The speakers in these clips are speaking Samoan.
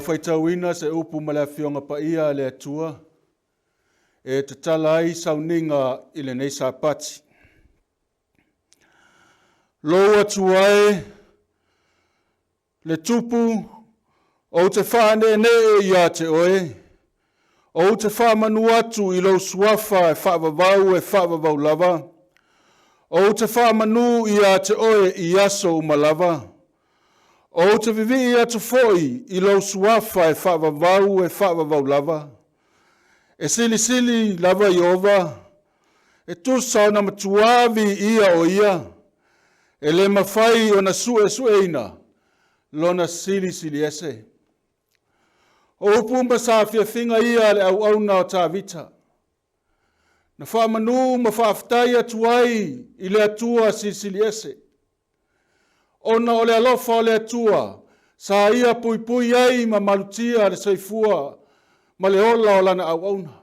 faitauina se upu ma le Afioga Paia a le Atua e tatala ai sauniga i lenei Sapati. Lou Atua e, le Tupu, ou te faaneenee ia te oe, ou te faamanu atu i lou suafa e faavavau e faavavau lava, ou te faamanu ia te oe i aso uma lava, ou te vivii atu foi i lou suafa e faavavau e faavavau lava. E silisili lava Ieova, e tusa ona matuā viia o ia, e le mafai ona suesueina lona silisili ese. O upu ma saafiafiga ia a le auauna o Tavita, na faamanu ma faafetai atu ai i le Atua Silisili Ese, ona o le alofa o le Atua sa ia puipui ai ma malutia le soifua ma le ola o lana auauna.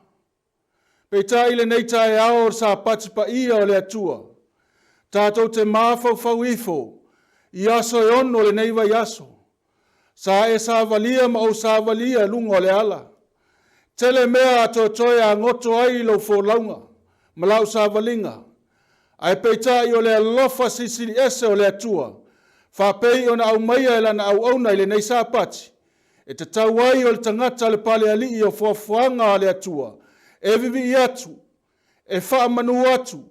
Peitai i lenei taeao o le Sapati paia o le Atua, tatou te mafaufau ifo i aso e 6 o lenei vaiaso, sa e savalia ma ou savalia i luga o le ala. Tele mea atoetoe agoto ai lou folauga ma lau savaliga, ae peitai o le alofa silisili ese o le Atua, faapei ona aumaia e lana auauna i lenei Sapati, e tatau ai o le tagata le palealii o foafoaga a le Atua, e vivii atu, e faamanu atu,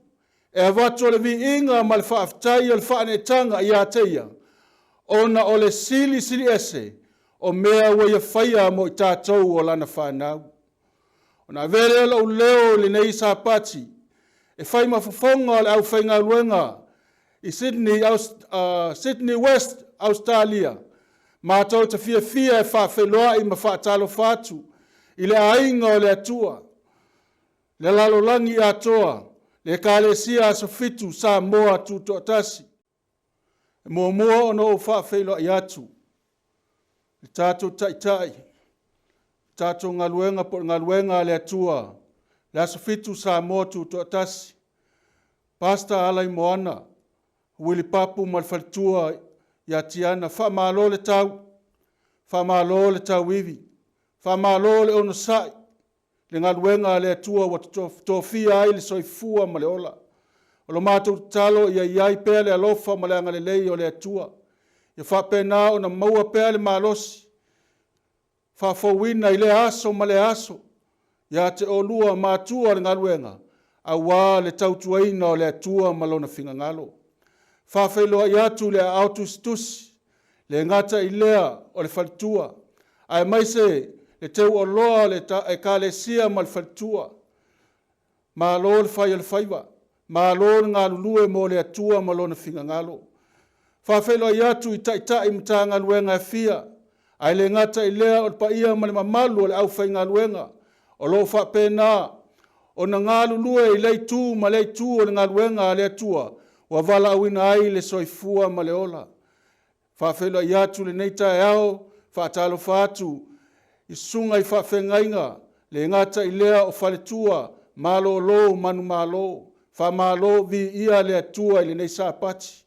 e avatu o le viiga ma le faafetai o le faaneetaga ia te ia, ona o le silisili ese o mea ua ia faia mo i tatou o lana fanau. Ona avea lea lou leo i lenei Sapati e fai ma fofoga o le aufaigaluega i Sydney, Sydney West, Ausetalia, matou te fiafia e faafeiloai ma faatalofa atu i le aiga o le Atua, le lalolagi atoa, le Ekalesia Aso Fitu Samoa Tutoatasi. E muamua ona ou faafeiloai atu i le tatou Taitai, le tatou galuega po o le galuega a le Atua, le Aso Fitu Samoa Tutoatasi, Pastor Alaimoana Uili Papu ma le faletua ia Tiana, faamalo le tau, faamalo le tauivi, faamalo le onosai, le galuega a le Atua ua tofia ai le soifua ma le ola. O lo matou tatalo ia i ai pea le alofa ma le agalelei o le Atua, ia faapena ona maua pea le malosi faafouina i lea aso ma lea aso ia te oulua matua o le galuega, aua le tautuaina o le Atua ma Lona finagalo. Faafeiloai atu le aao tusitusi, le gata i lea o le faletua, aemaise le teuoloa o le Ekalesia ma le faletua. Malo le fai o le faiva, malo le galulue mo le Atua ma Lona finagalo. Faafeiloai atu i Taitai Matagaluega e fia, ae le gata i lea o le paia ma le mamalu o le aufaigaluega o lo o faapena ona galulue i lea itu ma lea itu o le galuega a le Atua ua valaauina ai le soifua ma le ola. Faafeiloai atu lenei taeao, faatalofa atu i susuga i faafeagaiga, le gata i lea o faletua, malolo, manumalo. Faamalo viia le Atua i lenei Sapati.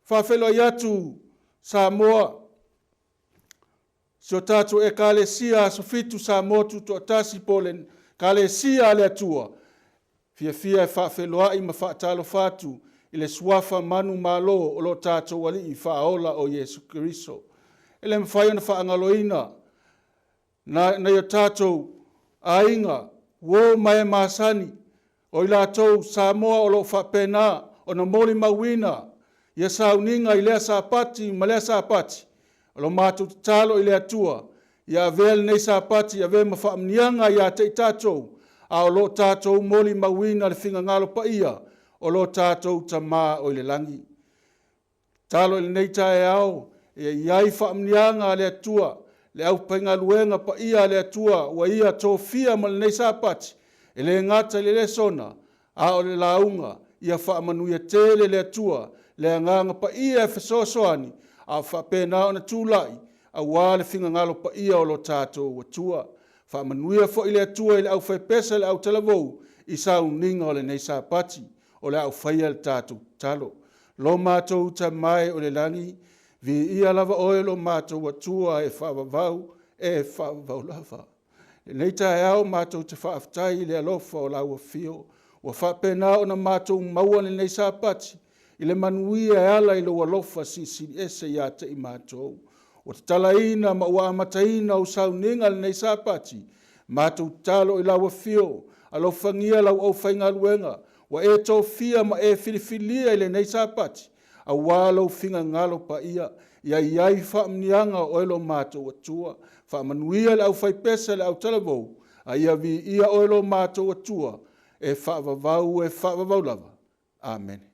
Faafeiloai atu Samoa, si o tatou Ekalesia Aso Fitu Samoa Tutoatasi po o le Ekalesia a le Atua, fiafia e faafeiloai ma faatalofa atu i le suafa manumalo o lo tatou Alii Faaola o Iesu Keriso. E le mafai ona faagaloina nai o tatou aiga, uo ma e masani, o i latou Samoa o lo o faapena ona molimauina ia sauniga i lea Sapati ma lea Sapati. O lo matou tatalo i le Atua ia avea lenei Sapati avea ma faamuniaga ia te i tatou, a o lo o tatou molimauina le finagalo paia o lo tatou Tama o i le lagi. Tatalo i lenei taeao ia i ai faamuniaga a le Atua, le aufaigaluega paia a le Atua ua Ia tofia ma lenei Sapati, e le gata i le lesona, a o le lauga, ia faamanuia tele le Atua, le Agaga Paia e fesoasoani, a o faapena ona tulai aua le finagalo paia o lo tatou Atua. Faamanuia foi le Atua i le aufaipese a le autalavou i sauniga o lenei Sapati. O le a ou faia le tatou tatalo. Lo matou Tama e o i le lagi, viia lava oe lo matou Atua e faavavau e faavavau lava. I lenei taeao matou te faafetai i le alofa o lau Afio ua faapena ona matou maua lenei Sapati i le manuia e ala i lou alofa silisili ese ia te i matou. Ua tatalaina ma ua amataina ou sauniga i lenei Sapati, matou tatalo i lau Afio, alofagia lau aufaigaluega ua e tofia ma e filifilia i lenei Sapati aua lou finagalo paia. Ia i ai faamanuiaga o oe lo matou Atua. Faamanuia i le aufaipese a le autalavou, a ia viia oe lo matou Atua e faavavau, e faavavau lava. Amene.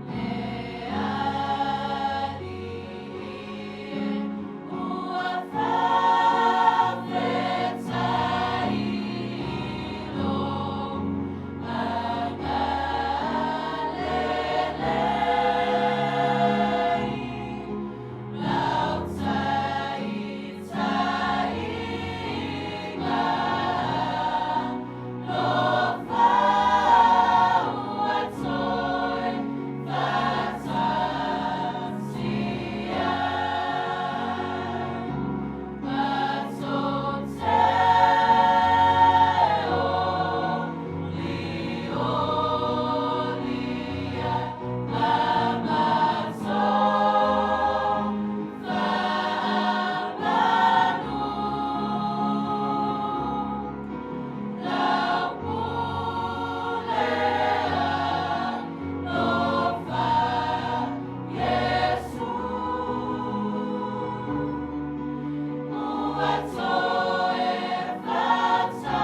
Le Alii e, ua faafetai i lou agalelei, Lau taitaiga alofa ua toe faatasi ai. Matou te olioli ai ma matou faamanu, Lau pule alofa Iesu. Ua toe faatasi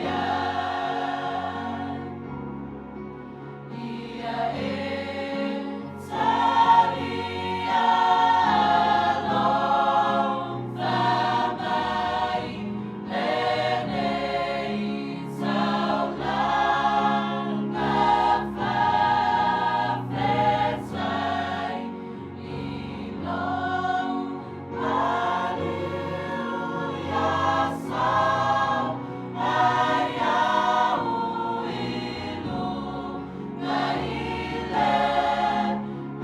ai. Ia e talia alofa mai lenei taulaga faafetai i lou maliu ia sau ai au i luga i le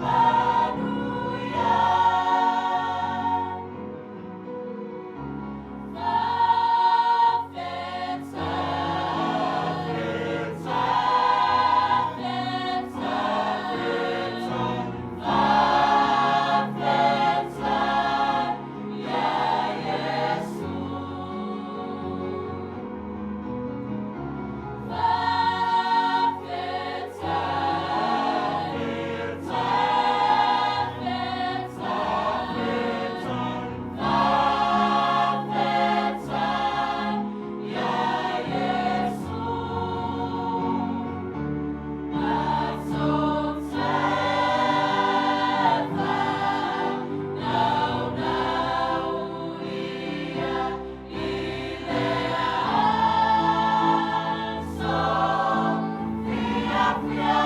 manuia. Faafetai, faafetai, faafetai ia Iesu. Faafetai, faafetai, faafetai ia Iesu. Matou te faanaunauia i le aso fiafia.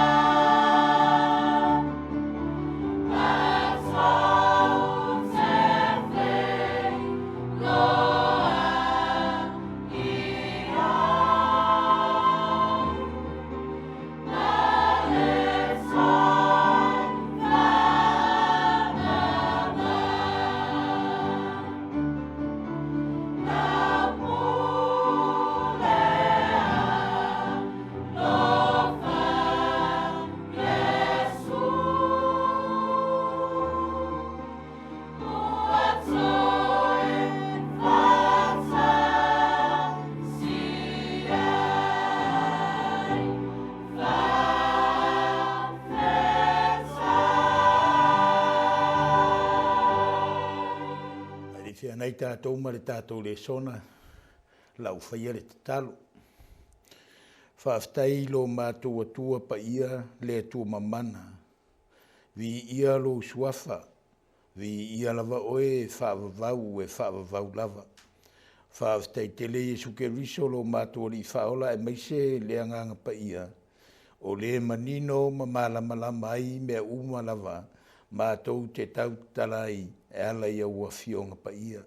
Matou te feiloai ai ma le toe faamama. Lau pule alofa Iesu, ua toe faatasi ai. Faafetai. Ae le i feagai tatou ma le tatou lesona, o le a ou faia le tatalo. Faafetai i lo matou Atua Paia, le Atua Mamana, viia lou Suafa, viia lava Oe e faavavau e faavavau lava. Faafetai tele Iesu Keriso lo matou Alii Faaola aemaise le Agaga Paia, o le manino ma malamalama ai mea uma lava. matou te tautala ai e ala i au Afioga Paia.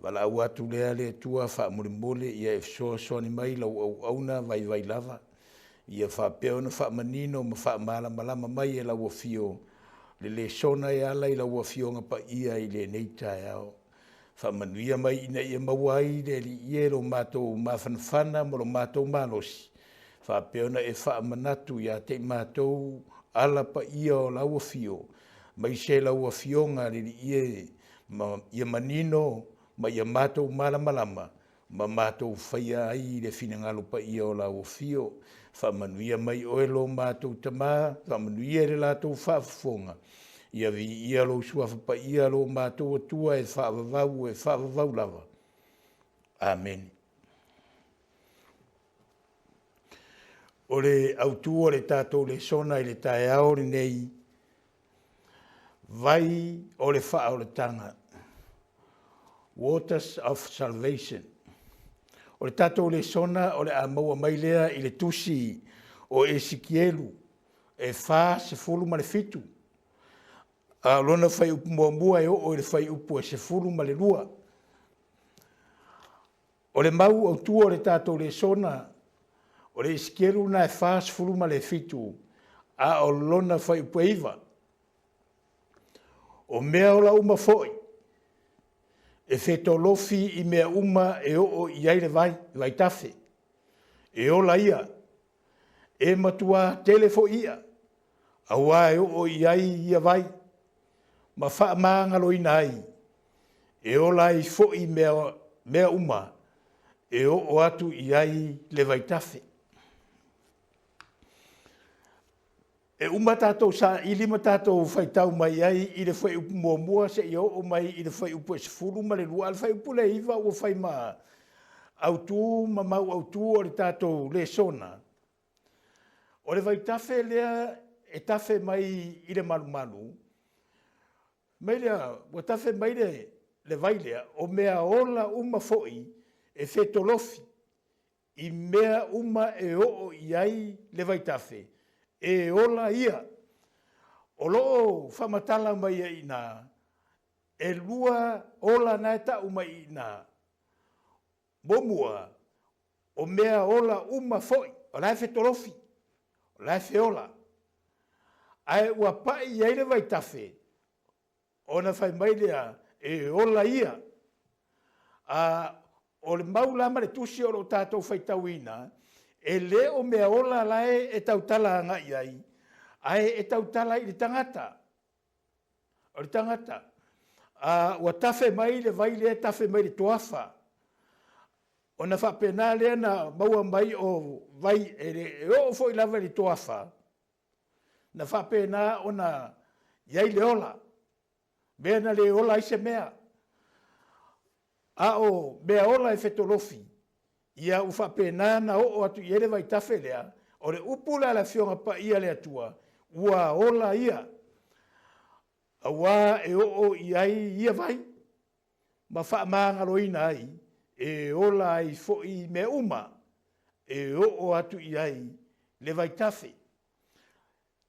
Valaau atu lea le Atua faamolemole ia e fesoasoani mai lau auauna vaivai lava, ia faapea ona faamanino ma faamalamalama mai e lau Afio le lesona e ala i lau Afioga Paia i lenei taeao. Faamanuia mai ina ia maua ai le Alii e lo matou mafanafana ma lo matou malosi, faapea ona e faamanatu ia te i matou ala paia o lau Afio, aemaise lau Afioga le Alii e, ma ia manino ma ia matou malamalama ma matou faia ai le finagalo paia o lau Afio. Faamanuia mai oe lo matou Tama, faamanuia i le latou faafofoga, ia viia lou Suafa Paia lo matou Atua e faavavau e faavavau lava. Amene. O le autu o le tatou lesona i le taeao lenei, vai o le faaolataga, waters of salvation. O le tatou lesona o le a maua mai lea i le tusi o Esikielu e 47, a o lona fuaiupu muamua e oo i le fuaiupu e 12. O le mau autu o le tatou lesona, o le Esikielu lena e 47, a o lona fuaiupu e 9. O mea ola uma foi, e fetolofi i mea uma e oo i ai le vai, vaitafe, e ola ia, e matuā tele foi i'a, auā e oo i ai ia vai, ma faamagaloina ai, e ola ai foi mea, mea uma e oo atu i ai le vaitafe. E uma tatou saili ma tatou faitau mai ai i le fuaiupu muamua seia oo mai i le fuaiupu e 12, a o le fuaiupu lea e 9 ua fai ma autu ma mau autu o le tatou lesona. O le vaitafe lea e tafe mai i le malumalu, mai lea, ua tafe mai le, le vai lea, o mea ola uma foi e fetolofi i mea uma e oo i ai le vaitafe, e ola ia. O lo o faamatala mai ai i ina, e lua ola na e tau mai i ina. Muamua, o mea ola uma foi, o la e fetolofi, o la e feola. Ae ua pai i ai le vaitafe, ona fai mai lea, e ola ia. A, o le mau la ma le tusi o lo o tatou faitauina, e le o mea ola la e tautala agai i ai, ae e tautala i le tagata. O le tagata, a, ua tafe mai le vai lea e tafe mai le toafa, ona faapena lea na maua mai o vai e, le, e oo foi lava i le toafa, na faapena ona i ai le ola, mea na le ola ai se mea. A o mea ola e fetolofi, ia ua faapena na oo atu i ai le vaitafe lea, o le upu la a le Afioga Paia a le Atua, ua ola ia, auā e oo i ai ia vai, ma faamagaloina ai, e ola ai foi mea uma e oo atu i ai le vaitafe.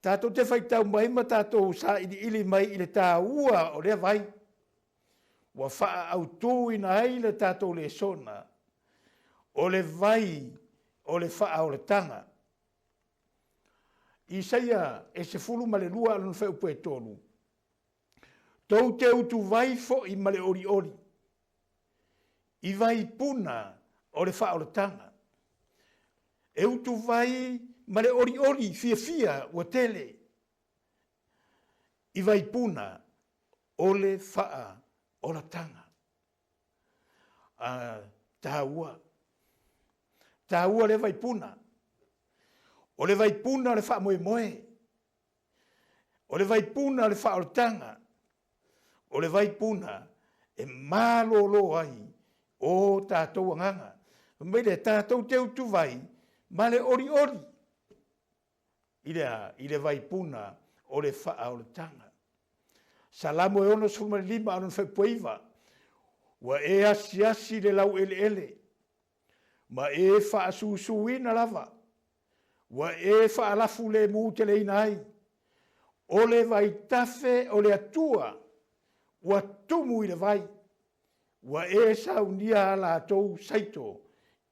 Tatou te faitau mai ma tatou sailiili mai i le taua o lea vai, ua faaautuina ai le tatou lesona, o le vai o le faaolataga. Isaia e 12 a lona fuaiupu e 3, Tou te utuvai foi ma le olioli i vaipuna o le faaolataga. E utuvai ma le olioli fiafia ua tele i vaipuna o le faaolataga. A taua. Taua lea vaipuna. O le vaipuna o le faamoemoe. O le vaipuna o le faaolataga, o le vaipuna e malōlō ai o tatou agaga. Fai mai lea, tatou te utuvai ma le olioli i le a? I le vaipuna o le faaolataga. Salamo e 65 a o lona fuaiupu e 9, Ua e asiasi i le laueleele, ma e faasusuina lava, ua e faalafulemu teleina ai. O le vaitafe o le Atua ua tumu i le vai, ua e saunia a latou saito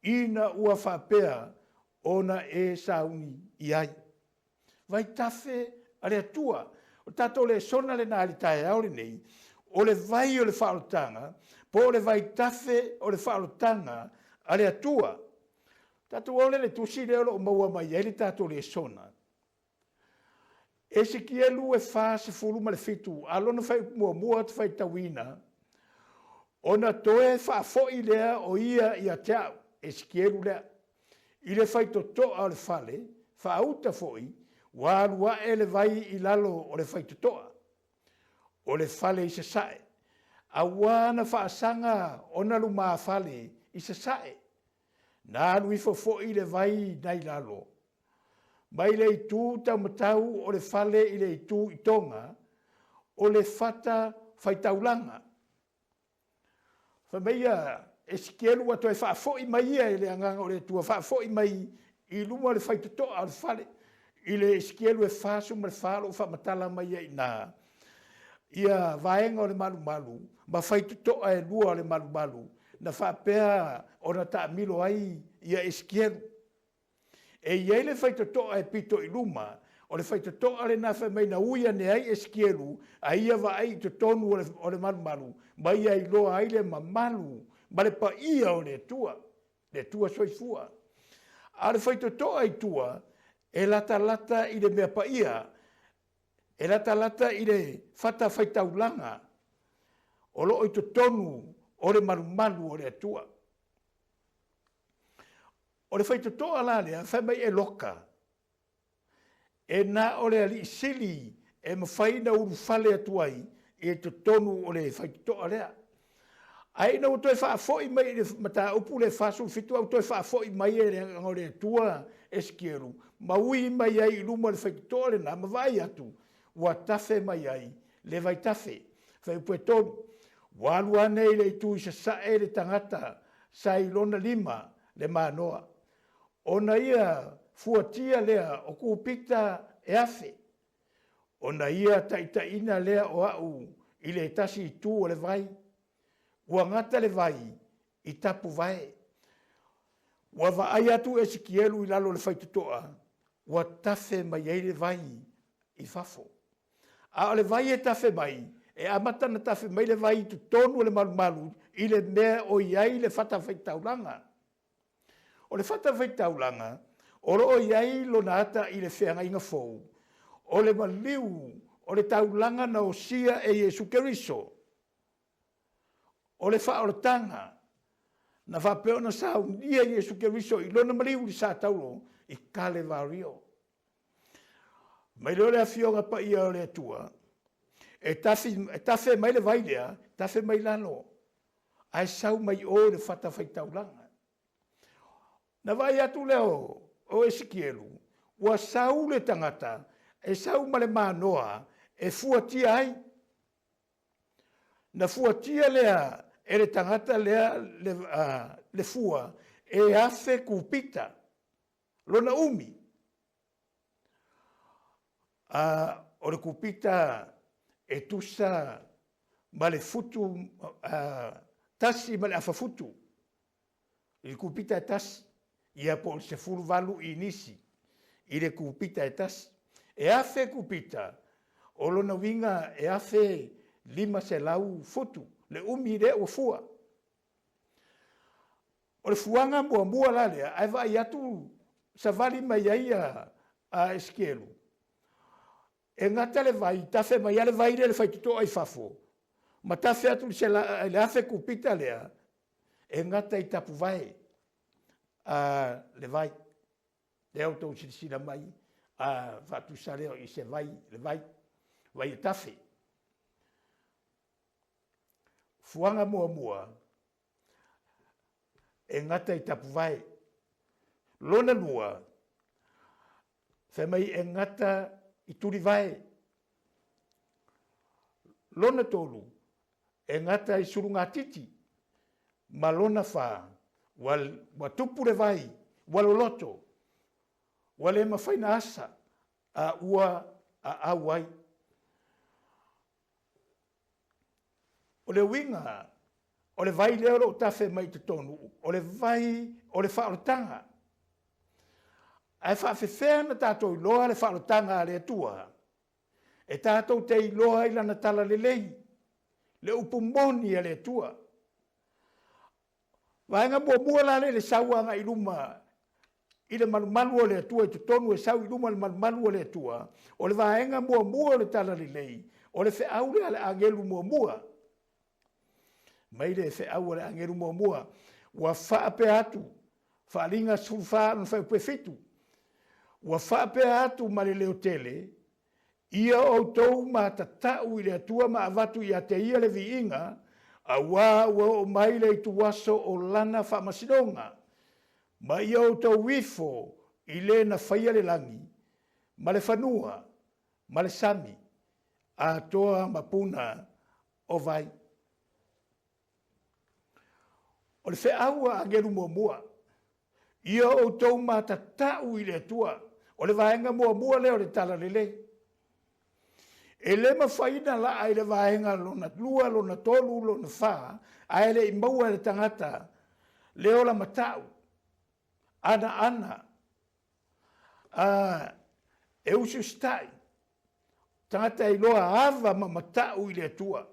ina ua faapea ona e sauni i ai. Vaitafe a le Atua. O tatou lesona lena i le taeao lenei, o le vai o le faaolataga, po o le vaitafe o le faaolataga a le Atua. Tatou oo lea i le tusi lea o lo o maua mai ai le tatou lesona. Esekielu e 47, a lona fuaiupu muamua ou te faitauina, ona toe faafoi lea o ia ia te au, Esekielu lea, i le faitotoa o le fale, faauta foi, ua alu ae le vai i lalo o le faitotoa o le fale i sasae, a ua na faasaga ona lumafale i sasae, na alu ifo foi le vai nai lalo, mai le itu taumatau o le fale i le itu i toga o le fata faitaulaga. Fai mai ia Esekielu ua toe faafoi mai ia e le Agaga o le Atua, faafoi mai i luma o le faitotoa o le fale. I le Esekielu e 44 o lo o faamatala mai ai i ina ia vaega o le malumalu ma faitotoa e lua o le malumalu na faapea ona taamilo ai ia Esekielu. E i ai le faitotoa e pito i luma, o le faitotoa lena fai mai na ui ane ai Esikielu, a ia vaai i totonu o le malumalu, ma ia iloa ai le mamalu ma le paia o le Atua, le Atua soifua. A o le faitotoa i tua, e latalata i le mea paia, e latalata i le fatafaitaulaga o lo o i totonu o le malumalu o le Atua. O le faitotoa la lea, fai mai e loka, e na o le alii sili e mafai na ulufale atu ai i totonu o le faitotoa lea. Ae ina ua toe faafoi mai i le mataupu le 47, a ua toe faafoi mai e le Agaga o le Atua Esikielu, ma ui mai ai i luma o le faitotoa lena, ma vaai atu, ua tafe mai ai le vaitafe. Fuaiupu e 3, Ua alu ane i le itu i sasae le tagata sa i lona lima le manoa, ona ia fuatia lea o kupita e afe, ona ia taitaiina lea o au i le tasi itu o le vai, ua gata le vai i tapuvae. Ua vaai atu Esikielu i lalo o le faitotoa, ua tafe mai ai le vai i fafo. A o le vai e tafe mai, e amata ona tafe mai le vai i totonu o le malumalu i le mea o i ai le fatafaitaulaga. O le fatafaitaulaga, o lo o i ai lona ata i le feagaiga fou, o le maliu o le taulaga na osia e Iesu Keriso, o le faaolataga na faapea ona saunia Iesu Keriso i lona maliu i le sa taulo i Kalevario. Mai lea o le afioga paia o le Atua, e, tafi, e tafe mai le vai lea, tafe mai lalo, ae sau mai o i le fatafaitaulaga. Na vaai atu lea o, o Esikielu, ua sau le tagata, e sau ma le manoa e fuatia ai. Na fuatia lea e le tagata lea le, uh, le fua e afe kupita. Lona umi, a o le kupita e tusa ma le futu a, tasi ma le afa futu. I le kupita e tasi, ia po o le 18 inisi i le kupita e tasi. E afe kupita, o lona uiga e afe 500 futu, le umi lea ua fua. O le fuaga muamua la lea, ae vaai atu savali mai ai a, a Esikielu, e gata le vai, tafe mai lava le vai lea le faitotoa i fafo, ma tafe atu i le afe kupita lea, e gata i tapuvae a le vai. Lea outou silasila mai, a faatusa lea i se vai, le vai, vai e tafe. Fuaga muamua, e gata i tapuvae. Lona lua, fai mai e gata i tulivae. Lona tolu, e gata i sulugatiti. Ma lona fa, ua, ua tupu le vai, ua loloto, ua le mafai na asa, a ua aau ai. O le uiga, o le vai lea o lo o tafe mai i totonu, o le vai o le faaolataga. Ae faafefea ona tatou iloa le faaolataga a le Atua? E tatou te iloa i lana talalelei, le upu moni a le Atua. Vaega muamua la lea i le sau agai i luma i le malumalu o le Atua i totonu e sau i luma le malumalu o le Atua, o le vaega muamua o le talalelei, o le feau lea a le agelu muamua. Mai le feau a le agelu muamua, ua faapea atu, Faaaliga 14 lona fuaiupu e 7, ua faapea atu ma le leotele, Ia outou matatau i le Atua ma avatu ia te Ia le viiga, auā ua oo mai le ituaso o Lana faamasinoga, ma ia outou ifo i le na faia le lagi, ma le fanua, ma le sami, atoa ma puna o vai. O le feau a agelu muamua, ia outou matatau i le Atua. O le vaega muamua lea o le talalelei. E le mafai ona laa i le vaega lona lua, lona tolu, lona fa, ae le i maua e le tagata le ola matau, anaana, e usiusitai, tagata e iloa ava ma matau i le Atua.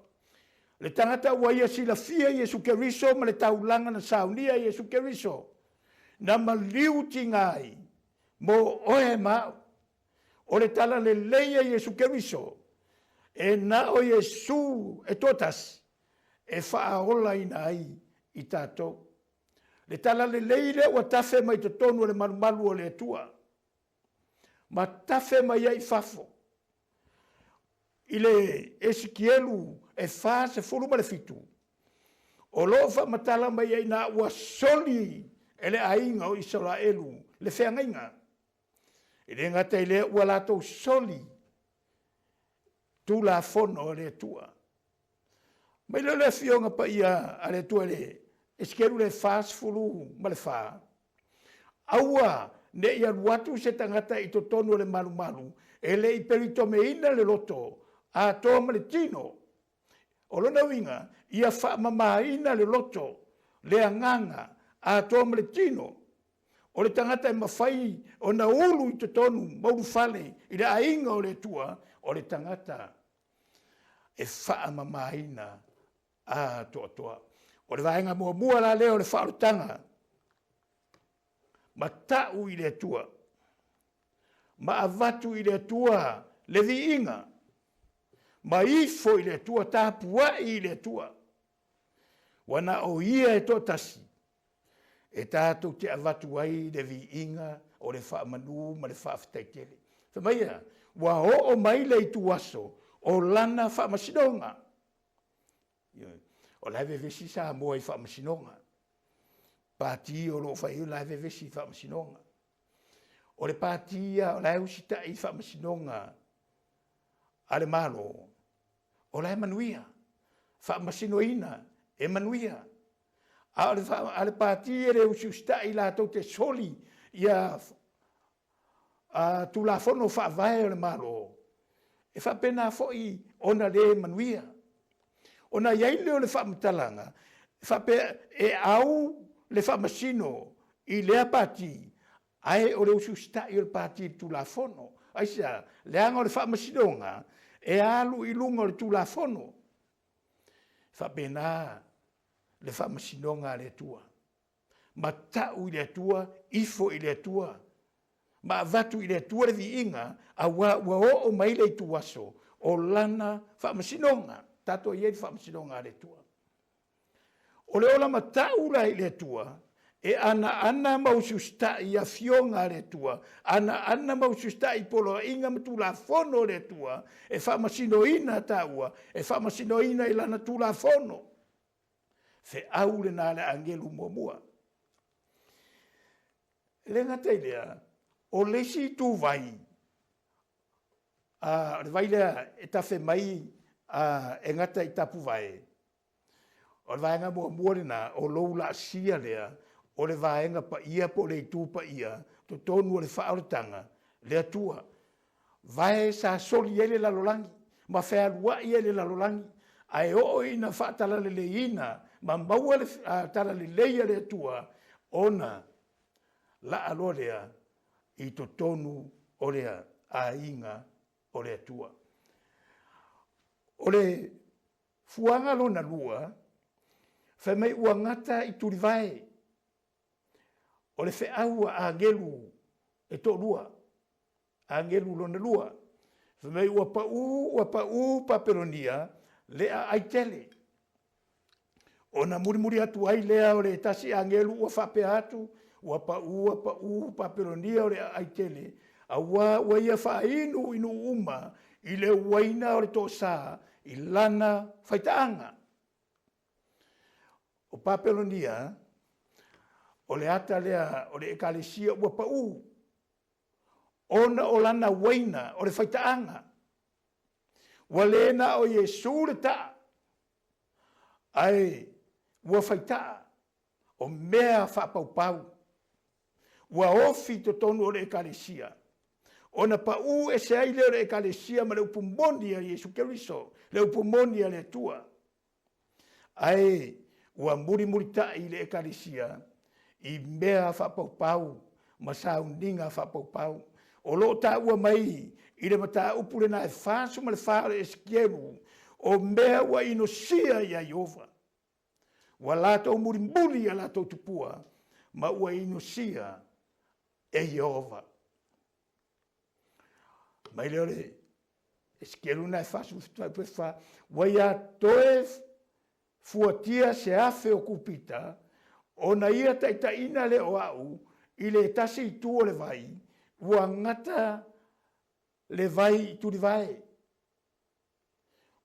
Le tagata ua ia silafia Iesu Keriso ma le taulaga na saunia e Iesu Keriso, na maliu tiga ai mo oe ma au. O le talalelei a Iesu Keriso, e na o Iesu e toatasi e faaolaina ai i tatou. Le talalelei lea ua tafe mai totonu o le malumalu o le Atua, ma tafe mai ai i fafo. I le Esikielu e 47, o lo o faamatala mai ai na ua soli e le aiga o Isaraelu le feagaiga. E le gata i lea ua latou soli Tulafono a le Atua. Mai lea o le afioga paia a le Atua i le Esekielu le 44, aua ne i alu atu se tagata i totonu o le malumalu e le i pelitomeina le loto atoa ma le tino. O lona uiga, ia faamamaina le loto, le agaga atoa ma le tino. O le tagata e mafai ona ulu i totonu ma ulufale i le aiga o le Atua, o le tagata e faamamaina atoatoa. O le vaega muamua la lea o le faaolataga, matau i le Atua, ma avatu i le Atua le viiga, ma ifo i le Atua, tapuai i le Atua. Ua na o Ia e toatasi e tatou te avatu ai le viiga o le faamanu ma le faafetai tele. Fai mai ia, ua oo mai le ituaso o lana faamasinoga. O la e vevesi Samoa i faamasinoga. Pati o lo o fai o la e vevesi i faamasinoga. O le pati ia o la e usitai i faamasinoga a le Malo, o la e manuia. Faamasinoina e manuia. A o le, a le pati e le usiusitai latou te soli ia a, Tulafono Faavae o le Malo, e faapena foi ona le manuia. Ona i ai lea o le faamatalaga, e faapea e au le faamasino i lea pati, ae o le usiusitai o le pati i le Tulafono. Aisea? Leaga o le faamasinoga e alu i luga o le Tulafono. Faapena le faamasinoga a le Atua. Matau i le Atua, ifo i le Atua, ma avatu i le Atua le viiga, auā ua oo mai le ituaso o Lana faamasinoga. Tatou i ai le faamasinoga a le Atua. O le ola matau la i le Atua, e anaana ma usiusitai i afioga a le Atua, anaana ma usiusitai i poloaiga ma tulafono o le Atua, e faamasinoina taua, e faamasinoina i Lana tulafono. Feau lena a le agelu muamua. E le gata i lea, o le isi ituvai, o le vai lea e tafe mai e gata i Tapuvae, O le vaega muamua lena, o lou laasia lea, o le vaega paia po o le itu paia, totonu o le faaolataga, le Atua. Vae sa soli ai le lalolagi, ma fealuai ai le lalolagi. Ae oo ina faatalaleleiina ma maua le talalelei a le Atua, ona laa loa lea i totonu o le aiga o le Atua. O le fuaga lona lua, fai mai ua gata i tulivae, o le feau a agelu e toalua, agelu lona lua. Fai mai ua pau, ua pau Papelonia le aai tele. Ona mulimuli atu ai lea o le tasi agelu ua faapea atu, ua pau, ua pau Papelonia o le aai tele, auā ua ia faainu i nuu uma i le uaina o le toasā i lana faitaaga. O Papelonia, o le ata lea o le ekalesia ua pau, ona o lana uaina o le faitaaga. Ua le na o Iesu le taa, ae ua faitaa o mea faapaupau. Ua ofi i totonu o le ekalesia, ona pau ese ai lea o le ekalesia ma le upu moni a Iesu Keriso, le upu moni a le Atua. Ae ua mulimulitai le Ekalesia i mea faapaupau ma sauniga faapaupau. O lo o taua mai i le mataupu lena e 44 o le Esekielu, o mea ua inosia ia Ieova, ua latou mulimuli i a latou tupua ma ua inosia e Ieova. Mai lea o le Esekielu lena e 47 e 4, ua ia toe fuatia se afe o kupita, ona ia taitaiina lea o au i le tasi itu o le vai, ua gata le vai i tulivae.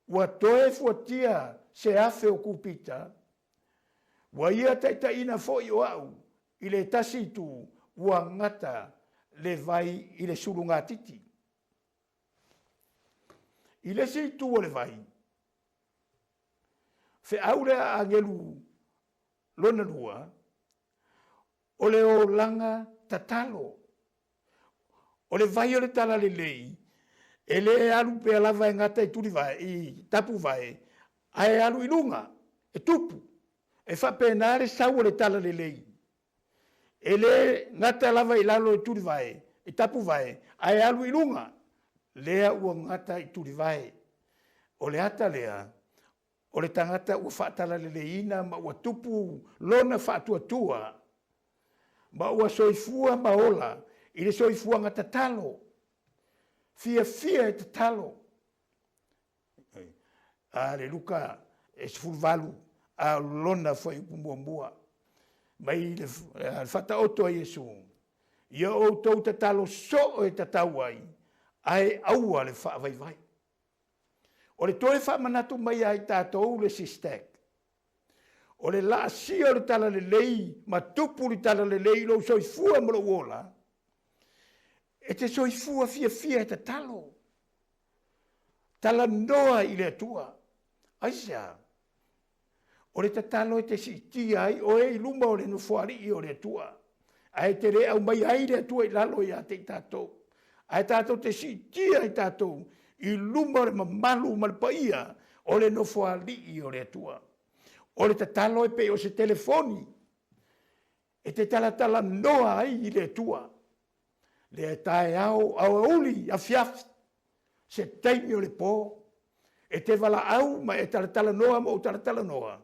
Ua toe fuatia se afe o kupita, ua ia taitaiina foi o au i le tasi itu, ua gata le vai i le sulugatiti. I le isi itu o le vai, feau lea a agelu lona lua, o le olaga tatalo. O le vai o le talalelei, e le alu pea lava e gata i tulivae, i tapuvae, ae alu i luga, e tupu. E faapena le sau o le talalelei. E le gata lava i lalo i tulivae, i tapuvae, ae alu i luga. Lea ua gata i tulivae. O le ata lea, o le tagata ua faatalaleleiina ma ua tupu lona faatuatua ma ua soifua ma ola i le soifuaga tatalo, fiafia e tatalo. A le Luka e 18 a o lona fuaiupu muamua mai le faataoto a Iesu, ia outou tatalo soo e tatau ai, ae aua le faavaivai. O le toe faamanatu mai ia i tatou le SISTEC, o le laasia o le talalelei ma tupu le talalelei i lou soifua ma lou ola, e te soifua fiafia e tatalo. Talanoa i le Atua. Aisea? O le tatalo e te siitia ai oe i luma o le Nofoalii o le Atua, ae te le aumaia ai le Atua i lalo ia te i tatou. Ae tatou te siitia i tatou i luma o le mamalu ma le paia o le Nofoalii o le Atua. O le tatalo e pei o se telefoni e te talatalanoa ai i le Atua. Lea e taeao, aoauli, afiafi, se taimi o le po, e te valaau ma e talatalanoa ma ou talatalanoa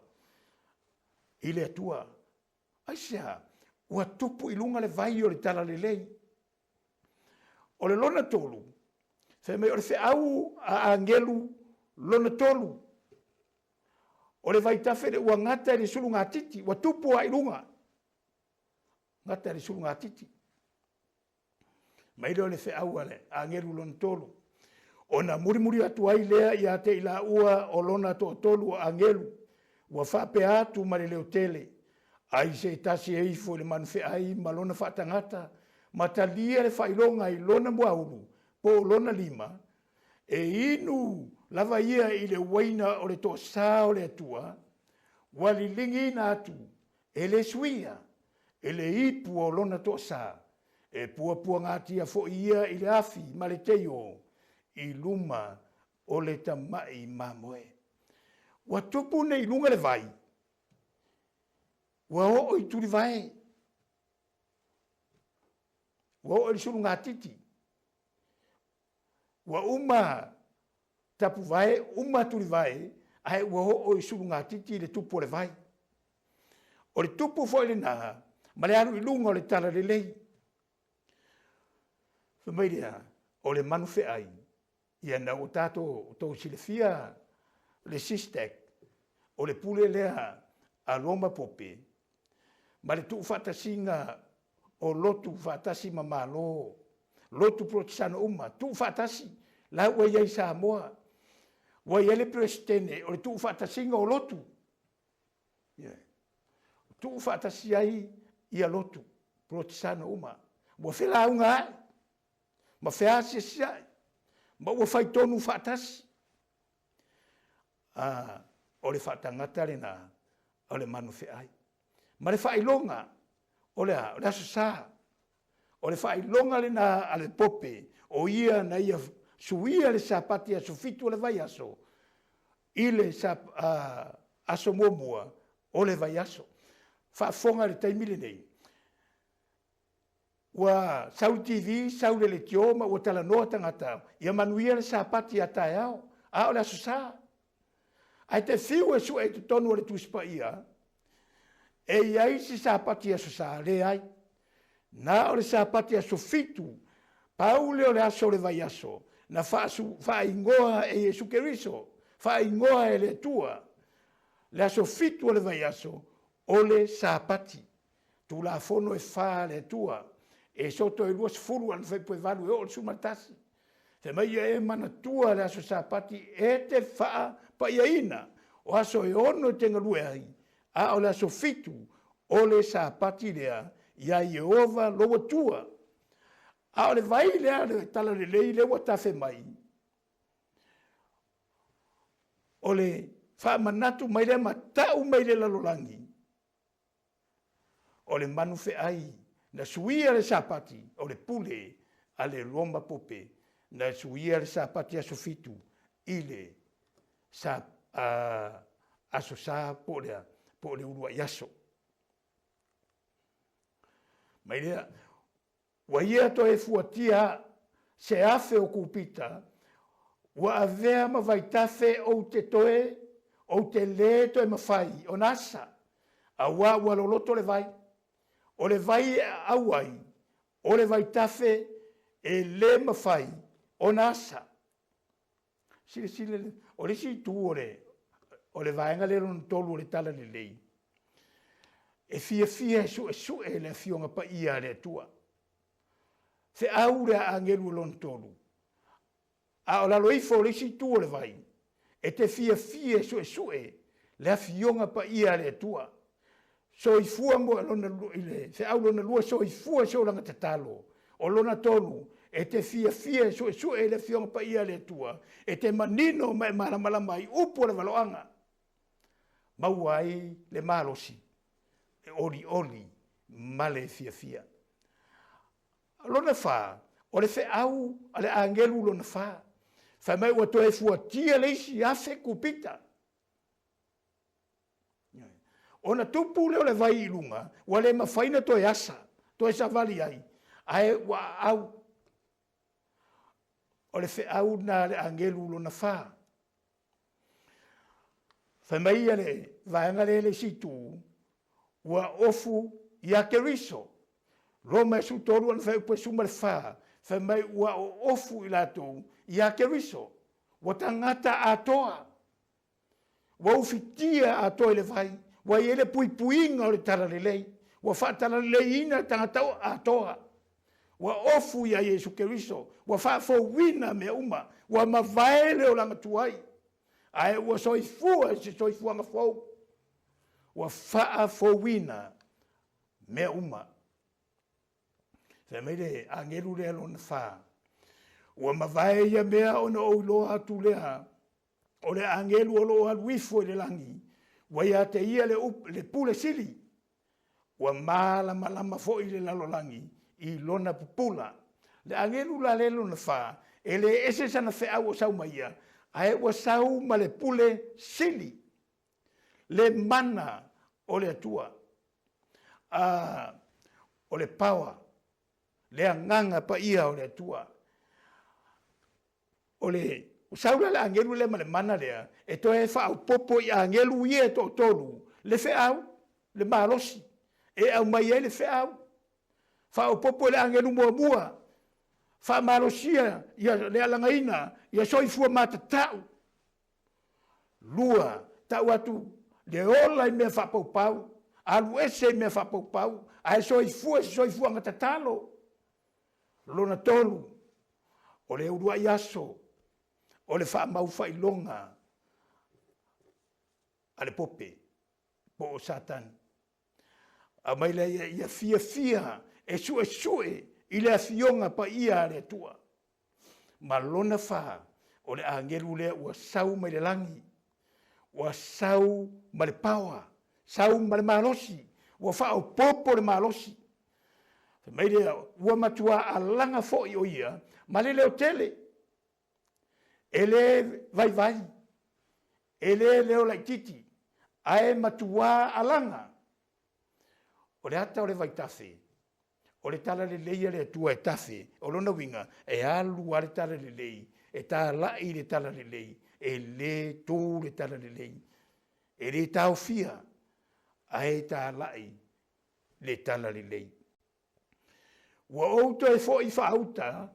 i le Atua. Aisea? Ua tupu i luga le vai o le talalelei. O le lona tolu, fai mai o le feau a agelu lona tolu. O le vaitafe le ua gata i le sulugatiti, ua tupu lava i luga. Gata i le sulugatiti. Mai lea o le feau a le agelu lona tolu. Ona mulimuli atu ai lea ia te i laua o lona toatolu o agelu, ua faapea atu ma le leo tele, ai se tasi e ifo i le manufeai ma lona faatagata, ma talia le faailoga i lona muaulu po o lona lima, e inu lava ia i le uaina o le toasā o le Atua, ua liligiina atu e le suia e le ipu o lona toasā, e puapuagatia foi ia i le afi ma le teio i luma o le tamai mamoe. Ua tupu nei i luga le vai, ua oo i Tulivae, ua oo i le sulugatiti, ua uma Tapuvae, uma Tulivae, ae ua oo i Sulugatiti le tupu o le vai. O le tupu foi lena ma le alu i luga o le talalelei. Fai mai lea, o le manu feai, ia na ua tatou tou silafia le SISTEC, o le pule lea a Roma Pope ma le tuufaatasiga o lotu faatasi ma Malo, lotu Polotesano uma, tuufaatasi, la ua i ai i Samoa. Ua i ai le Peresetene o le tuufaatasiga o lotu. Yeah. Tuufaatasi ai ia lotu Polotesano uma. Ua felauga ai, ma feasiasiai, ma ua faitonu faatasi. Ah, o le faatagata lena o le manu feai. Ma le faailoga, o le a? O le Aso Sa. O le faailoga lena a le Pope, o ia na ia suia le Sapati aso fitu o le vaiaso i le aso muamua o le vaiaso. Faafofoga i le taimi lenei, ua sau i TV, sau i le leitio ma ua talanoa tagata, ia manuia le Sapati a taeao, a o le Aso Sa. Ae te fiu e sue i totonu o le Tusi Paia, e i ai se Sapati Aso Sa? Leai. Na o le Sapati aso fitu, pau lea o le aso o le vaiaso, na faaigoa e Iesu Keriso, faaigoa e le Atua, le aso fitu o le vaiaso, o le Sapati. Tulafono e fa a le Atua, e soto e 20 ana faaipoevalu e oo i le 11. Fai mai ia e manatua le aso Sapati e te faapaiaina, o aso e ono e te galue ai, a o le aso fitu o le Sapati lea iā Ieova lou Atua. A o le vai lea le talalelei lea ua tafe mai, o le faamanatu mai lea ma tau mai le lalolagi, O le manu feai na suia le Sapati, o le pule a le Roma Pope na suia le Sapati aso fitu i le sa, a, aso sa po o le a, po o le uluai aso. Mai lea, Ua ia toe fuatia se afe o Kupita, ua avea ma vaitafe ou te toe, ou te lē toe mafai ona asa, auā ua loloto le vai. O le vai e aau ai, o le vaitafe e lē mafai ona asa. Silasila le, o le isi itu o le, o le vaega lea lona tolu o le Talalelei, e fiafia e suesue le Afioga Paia a le Atua. Feau le agelu o lona tolu, a o lalo ifo o le isi itu o le vai, e te fiafia e suesue le Afioga Paia a le Atua. Soifua mo lona i le feau lona lua, soifua se olaga tatalo. O lona tolu, e te fiafia e suesue i le Afioga Paia a le Atua, e te manino ma e malamalama ai upu o le valoaga, maua ai le malosi, e olioli ma le fiafia. Lona fa, o le feau a le agelu lona fa, fai mai ua toe fuatia le isi afe kupita. Ona tupu lea o le vai i luga, ua le mafai ona toe asa, toe savali ai, ae ua aau. O le feau lena a le agelu lona fa. Fai mai ia le vaega lea le isi itu, ua ofu ia Keriso. Roma e 13 ana fuaiupu e 14, fai mai ua oofu i latou ia Keriso, ua tagata atoa. Ua ufitia atoa i le vai, ua i ai le puipuiga o le talalelei, ua faatalaleleiina le tagata atoa, ua ofu iā Iesu Keriso, ua faafouina mea uma, ua mavae le olaga tuai, ae ua soifua i se soifuaga fou, ua faafouina mea uma. Fai mai le agelu lea lona fa, ua mavae ia mea ona ou iloa atu lea o le agelu o lo o alu ifo i le lagi, ua ia te ia le, le pule sili, ua malamalama foi le lalolagi i lona pupula. Le agelu la le lona fa, e le ese sana feau o sau mai ia, ae ua sau ma le pule sili. Le mana o le Atua. A, o le power, le agaga paia o le Atua. O le sau la le agelu lea ma le mana lea e toe faaopoopo i agelu ia e toatolu le feau, le malosi, e aumai ai le feau. Faaopoopo i le agelu muamua, faamalosia ia le alagaina, ia soifua matatau. Lua, tau atu le ola i mea faapaupau, alu ese i mea faapaupau, ae soifua i se soifuaga tatalo. Lona tolu, o le uluai aso o le faamaufailoga a le pope po o Satani. Aumai lea ia, ia fiafia e suesue i le afioga paia a le Atua. Ma lona fa, o le agelu lea ua sau mai le lagi, ua sau ma le paoa, sau ma le malosi, ua faaopoopo le malosi. Fai mai lea, ua matua alaga foi o ia ma le leotele, e le vaivai, e le leo laititi, ae matua alaga. O le ata o le vaitafe, o le talalelei a le Atua e tafe, o lona uiga, e alu lava le talalelei, e talai le talalelei, e le tu le talalelei, e le taofia, ae talai le talalelei. Ua ou toe foi faauta,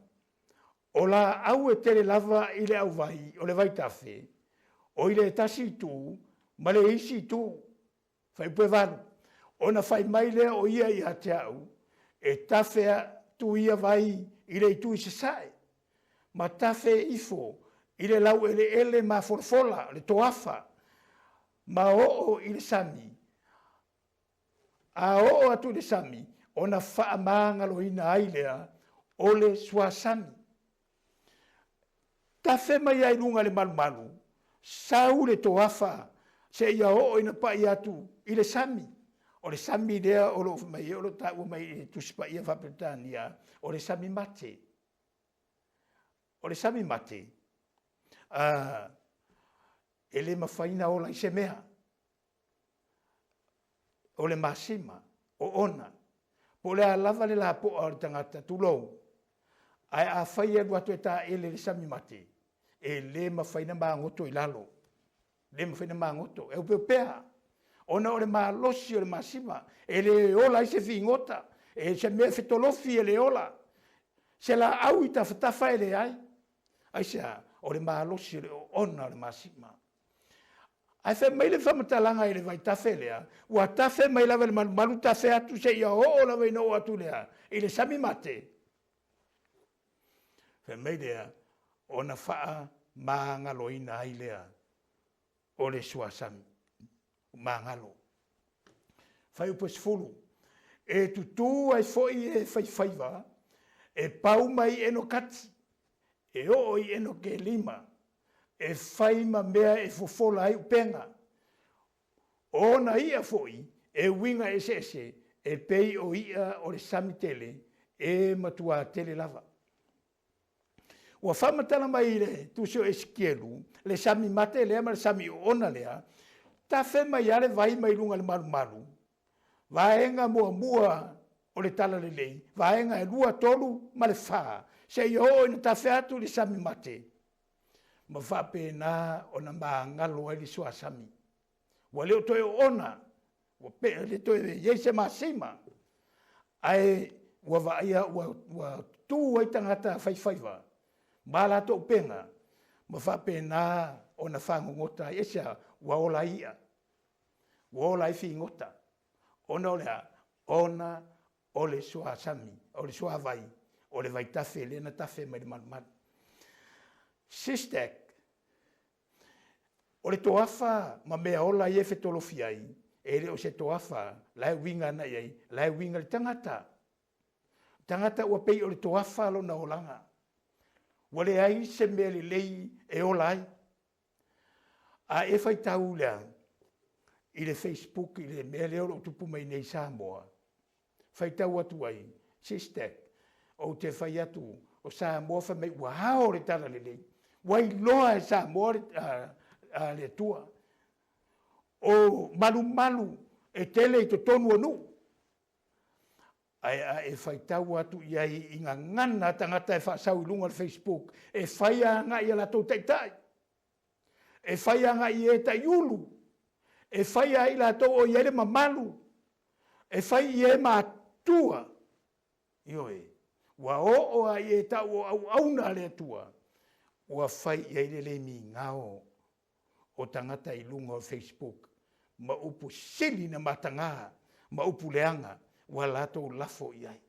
o laau e tele lava i le auvai o le vaitafe, o i le tasi itu ma le isi itu. Fuaiupu 8, Ona fai mai lea o ia ia te au, e tafe atu ia vai i le itu i sasae, ma tafe ifo i le laueleele mafolafola, le toafa, ma oo i le sami. A oo atu i le sami, ona faamagaloina ai lea o le suasami. Tafe mai ai luga i le malumalu, sau le toafa seia oo ina pai atu i le sami. O le sami lea o lo o mai o lo o taua mai i le Tusi Paia Faa-Peretania, o le sami mate. O le sami mate, e le mafai ona ola i se mea. O le masima, o ona, po o le a lava le lapoa o le tagata, tulou, ae afai e alu atu e taele i le sami mate, e le mafai ona magoto i lalo, le mafai ona magoto, e opeopea, ona o le malosi o le masima, e le ola ai se figota, e se mea fetolofi e le ola, se laau i tafatafa e leai. Aisea? O le malosi o le oona o le masima. Ae fai mai le faamatalaga i le vaitafe lea, ua tafe mai lava i le malumalu tafe atu seia oo lava ina oo atu lea i le sami mate. Fai mai lea, ona faamagaloina ai lea o le suasami, magalo. Fuaiupu 10, E tutū ai foi e faifaiva, e pau mai i Enokati, e oo i Enokelima, e fai ma mea e fofola ai upega. O ona iʻa foi e uiga eseese, e pei o iʻa o le sami tele, e matuā tele lava. Ua faamatala mai i le tusi o Esikielu le sami mate lea ma le sami oona lea, tafe mai lava le vai mai luga i le malumalu, vaega muamua o le talalelei, vaega e lua, tolu ma le fa, seia oo ina tafe atu i le sami mate, ma faapena ona magalo ai le suasami. Ua le o toe oona, ua pe, le toe i ai se masima, ae ua vaaia ua, ua tu ai tagata faifaiva ma latou upega, ma faapena ona fagogota ai. Aisea? Ua ola ai i'a, ua ola ai figota, ona o le a? Ona o le suasami, o le suavai, o le vaitafe lea na tafe mai le malumalu. Sistek, O le toafa ma mea ola ia e fetolofi ai, e le o se toafa la e uiga ana i ai, la e uiga i le tagata. Tagata ua pei o le toafa lona olaga. Ua leai se mea lelei e ola ai. A e faitau lea i le Facebook i le mea lea o lo o tupu mai nei i Samoa, faitau atu ai, Sistek, ou te fai atu, o Samoa fai mai ua ao le talalelei, ua iloa e Samoa le, a, a le Atua. O malumalu e tele i totonu o nuu. Ae a e faitau atu i ai i gagana a tagata e faasau i luga o le Facebook, e fai agai i a latou taitai, e fai agai i e taiulu, e fai ia i latou o i ai le mamalu, e fai i e matua. Ioe, ua oo lava i e tau o auauna a le Atua, ua fai i ai le le migao o tagata i luga o Facebook ma upu sili na mataga ma upu leaga ua latou lafo i ai.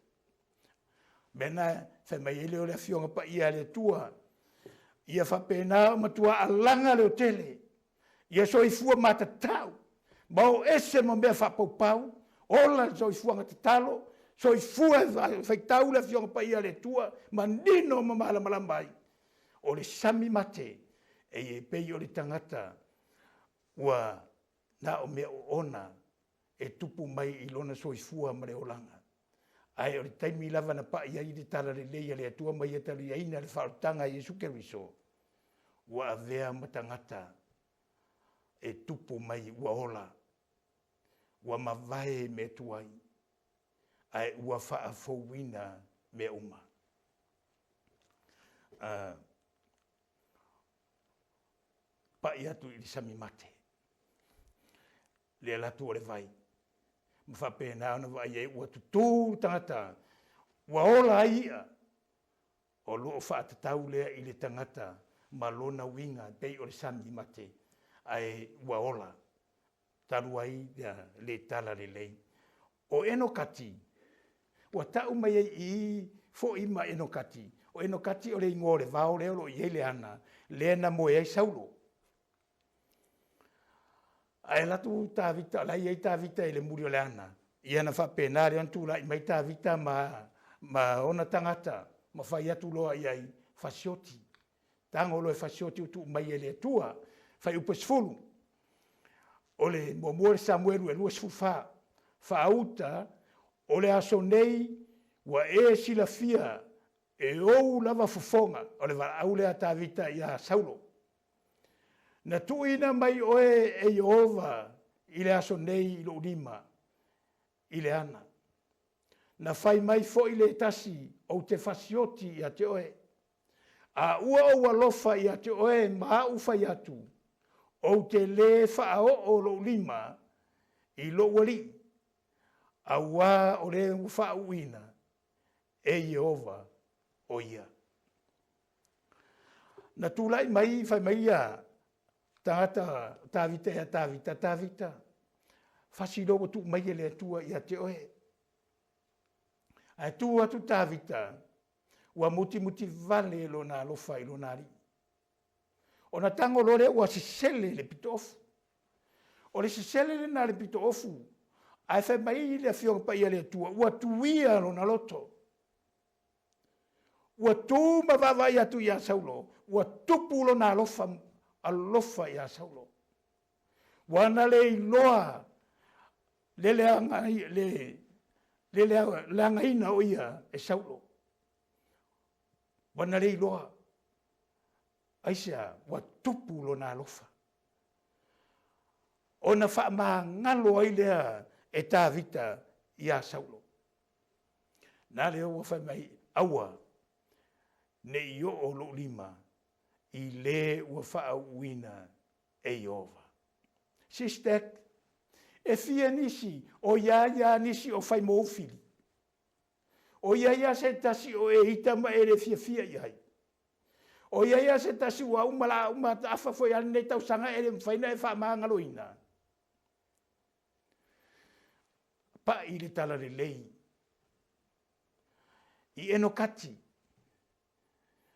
Mea na fai mai ai lea o le Afioga Paia a le Atua, ia faapena o matua alaga leotele, ia soifua matatau, ma o ese ma mea faapaupau, ola le soifuaga tatalo, soifua e faitau le Afioga Paia a le Atua, manino ma malamalama ai. O le sami mate e pei o le tagata ua na o mea oona e tupu mai i lona soifua ma le olaga. Ae o le taimi lava na pai ai le talalelei a le Atua ma ia taliaina le faaolataga a Iesu Keriso, ua avea ma tagata e tupu mai ua ola, ua mavae mea tuai, ae ua faafouina mea uma. Pai atu i le sami mate, le alu atu o le vai, ma faapena ona vaai ai ua tutū le tagata, ua ola ai i'a, o lo o faatatau lea i le tagata ma lona uiga e pei o le sami mate, ae ua ola talu ai le talalelei. O Enokati, ua tau mai ai i i foi ma Enokati. O Enokati o le igoa o le vao lea o lo o i ai le ana, lea na moe ai Saulo. Ae alu atu Tavita, o la e i ai Tavita i le muli o le ana, ia ona faapena lea ona tulai mai Tavita ma, ma ona tagata ma fai atu loa i ai, fasioti. Tago loa e fasioti ua tuu mai e le Atua. Fuaiupu e 10. O le muamua le Samuelu e 24. Faauta, o le aso nei ua e silafia e ou lava fofoga, o le valaau lea a Tavita ia Saulo. Na tuuina mai oe e Ieova i le aso nei i lou lima, i le ana. Na fai mai foi le tasi, ou te fasioti ia te oe. A ua ou alofa ia te oe ma au fai atu, ou te lē faaoo lou lima i lou alii, auā o le ua faauuina e Ieova o ia. Na tulai mai, fai mai ia tagata Tavita ia Tavita, Tavita, fasi loa ua tuu mai e le Atua ia te oe. Ae tu atu Tavita, ua mutimuti vale lona alofa i lona alii. Ona tago loa lea ua sesele le pitoofu. O le sesele lena le pitoofu, ae fai mai le Afioga Paia a le Atua, ua tuia lona loto. Ua tu ma vaavaai atu iā Saulo, ua tupu lona alofa, alofa iā Saulo. Ua na le iloa le leaga, le, le leagaina o ia e Saulo. Ua na le iloa. Aisea? Ua tupu lona alofa. Ona faamagalo ai lea e Tavita iā Saulo. Na lea ua fai mai, aua, ne i oo lou lima i le ua faauuina e Ieova. Sistek, e fia nisi o iā ia nisi o fai mou fili. O i ai a se tasi o e ita ma e le fiafia i ai. O i ai a se tasi ua uma la uma afa foi a lenei tausaga e le mafai ona e faamagaloina. Pa'i le talalelei i Enokati,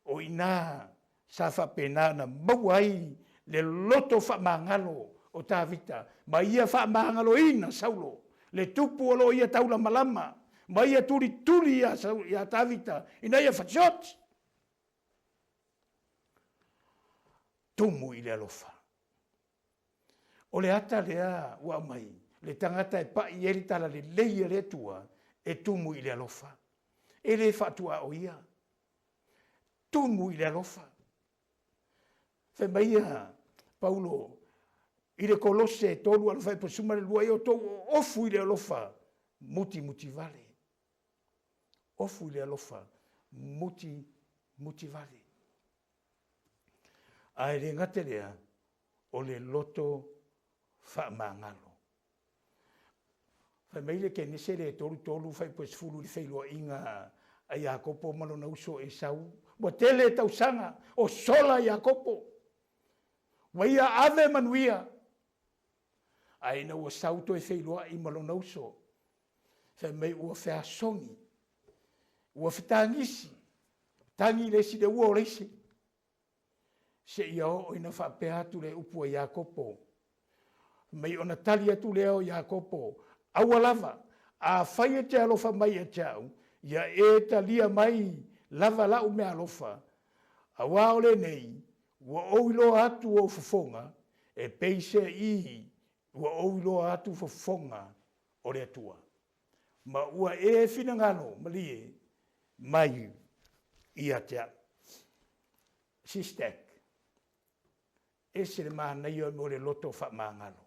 o i ina sa faapena ona maua ai le loto faamagalo o Tavita ma ia faamagaloina Saulo, le tupu o lo o ia taulamalama, ma ia tulituli ia, ia Tavita ina ia fasioti. Tumu i le alofa. O le ata lea ua aumai, le tagata e pai i ai le talalelei a le Atua, e tumu i le alofa. E le faatuaoia. Tumu i le alofa. Fai mai ia Paulo, I le Kolose 3 alofa e pasuma le lua, ia outou ofu i le alofa mutimutivale. Ofu i le alofa mutimutivale. Ae le gata lea, o le loto faamagalo. Fai mai le Kenese le 33 fuaiupu e 10 i le feiloaiga a Iakopo ma lona uso Esau, ua tele tausaga o sola Iakopo, ua ia ave manuia, ae ina ua sau toe feiloai ma lona uso, fai mai ua feasogi, ua fetagisi, tagi le isi le ua o le isi, seia oo ina faapea atu le upu a Iakopo, mai ona tali atu lea o Iakopo, aua lava, afai e te alofa mai ia te au, ia e talia mai lava lau meaalofa, auā o lenei, ua ou iloa atu ou fofoga, e peiseai ua ou iloa atu fofoga o le Atua. Ma ua e finagalo malie mai ia te au. Sistek, ese le manaia o le loto faamagalo.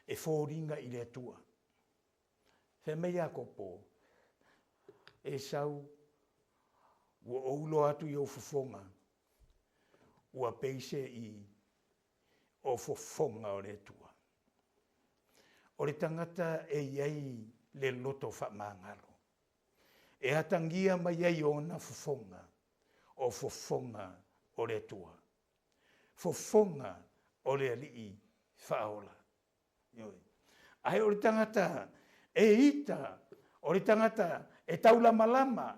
E foliga i le Atua. Fai mai Iakopo, Esau, ua ou iloa atu i ou fofoga, ua peiseai o fofoga o le Atua. O le tagata e i ai le loto faamagalo, e atagia mai ai ona fofoga, o fofoga o le Atua, fofoga o le Alii faaola. Ae o le tagata e ita, o le tagata e taulamalama,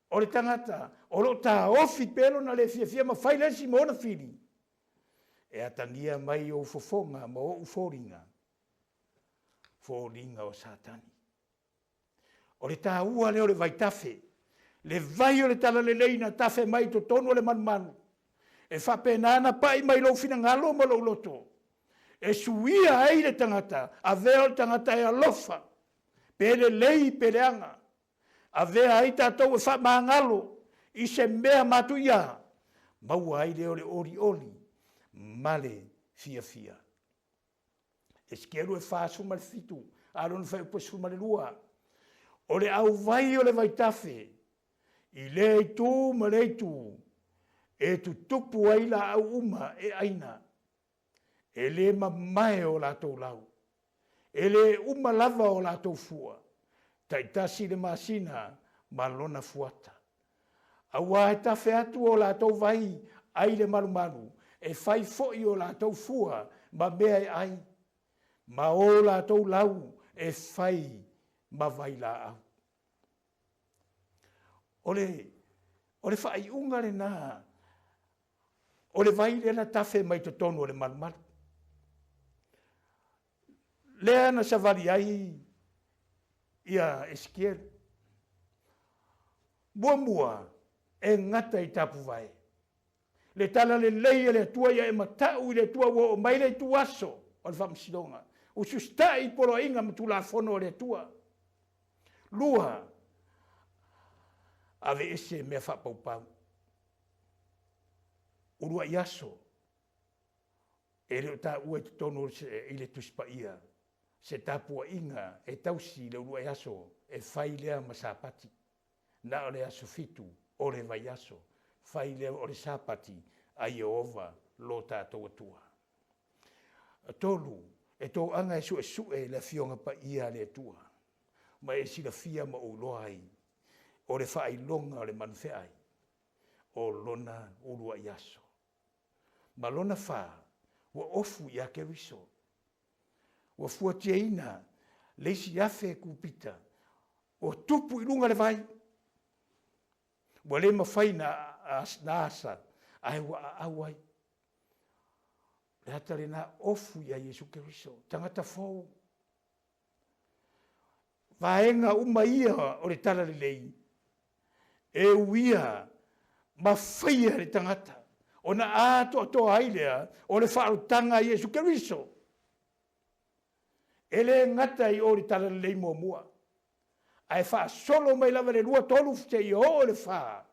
o le tagata o lo o taofi pea lona le fiafia ma fai le isi ma ona fili, e atagia mai ou fofoga ma ou foliga, foliga o Satani. O le taua lea o le vaitafe, le vai o le talalelei na tafe mai i totonu o le malumalu, e faapena ona pai mai lou finagalo ma lou loto, e suia ai le tagata, avea o le tagata e alofa, pe lelei pe leaga, avea ai tatou e faamagalo i se mea matuia, maua ai lea o le olioli ma le fiafia. Esekielu e 47, a lona fuaiupu e 12. O le auvai o le vaitafe i lea itu ma lea itu, e tutupu ai laau uma e aina, e le mamae o latou lau, e le uma lava o latou fua, taitasi le masina ma lona fuata. Auā e tafe atu o latou vai ai le malumalu, e fai foi o latou fua ma mea e ai, ma o latou lau e fai ma vailaau. O le, o le faaiuga lena o le vai lea na tafe mai totonu o le malumalu. Lea na savali ai ia Esekielu. Muamua, e gata i tapuvae. Le tala lelei a le Atua ia e matau i le Atua ua oo mai le ituaso o le faamasinoga. Ususita'i i poloaiga ma tulafono a le Atua. Lua, aveese mea faapaupau. Uluai aso, e le o taua i totonu i le Tusi Paia se tapuaiga e tausi i le uluai aso e fai lea ma Sapati. Na o le aso fitu o le vaiaso, fai lea o le Sapati a Ieova lo tatou Atua. Tolu, e toaga e suesue le Afioga Paia a le Atua, ma e silafia ma ou iloa ai o le faailoga o le manufeai o lona uluai aso. Ma lona fa, ua ofu ia Keriso. Ua fuatiaina le isi afe kupita ua tupu i luga le vai. Ua le mafai na asa, ae ua aau ai. Le ata lena ofu ia Iesu Keriso, tagata fou. Vaega uma ia o le talalelei e uia ma faia le tagata ona atoatoa ai lea o le faaolataga a Iesu Keriso. E le gata i o le talalelei muamua, ae faasolo mai lava le lua, tolu seia oo i le fa,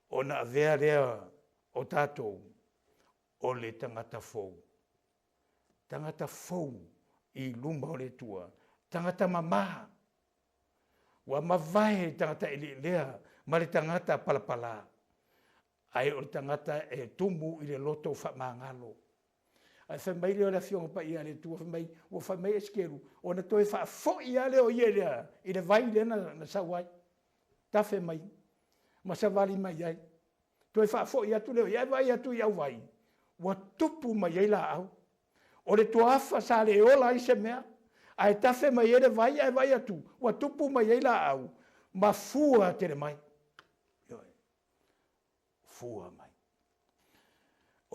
ona avea lea o tatou. o le tagata fou. Tagata fou i luma o le Atua, tagata mamā. Ua mavae le tagata eleelea ma le tagata palapalā, ae o le tagata e tumu i le loto faamagalo. Ae fai mai lea o le Afioga Paia a le Atua, fai mai, ua fai mai Esekielu, ona toe faafoi lava lea o ia i le, i le vai lea na, na sau ai, tafe mai, ma savali mai ai. Toe faafoi atu lea o ia, ae vaai atu i auvai, ua tupu mai ai laau. O le tuaafa sa le ola ai se mea, ae tafe mai ai le vai, ae vaai atu, ua tupu mai ai laau, ma fua tele mai. Ioe. Fua mai.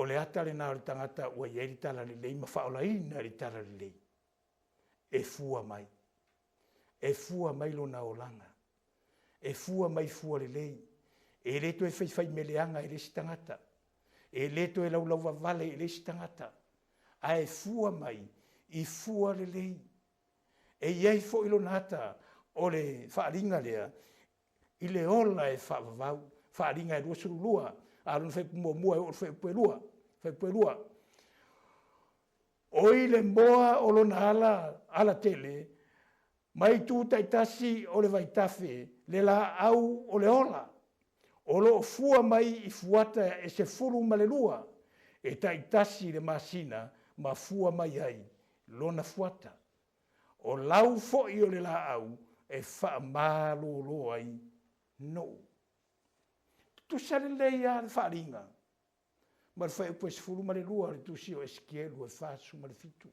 O le ata lena o le tagata ua i ai le talalelei ma faaolaina i le talalelei. E fua mai. E fua mai lona olaga. E fua mai fua lelei. E le toe faifai-mea-leaga i le isi tagata. E le toe laulauvavale i le isi tagata. Ae fua mai i fua lelei. E i ai foi lona ata o le faaaliga lea i le ola e faavavau, faaaliga e 22, a o lona fuaiupu muamua e oo i le fuaiupu e 2, fuaiupu e 2. Oi le moa o lona ala, alatele, mai itu taitasi o le vaitafe, le laau o le ola, o lo o fua mai i fuata e 12, e taitasi i le masina ma fua mai ai lona fuata. O lau foi o le laau e faamalolo ai nuu. Tutusa lelei lava le faaaliga ma le fuaiupu e 12 o le tusi o Esikielu e 47.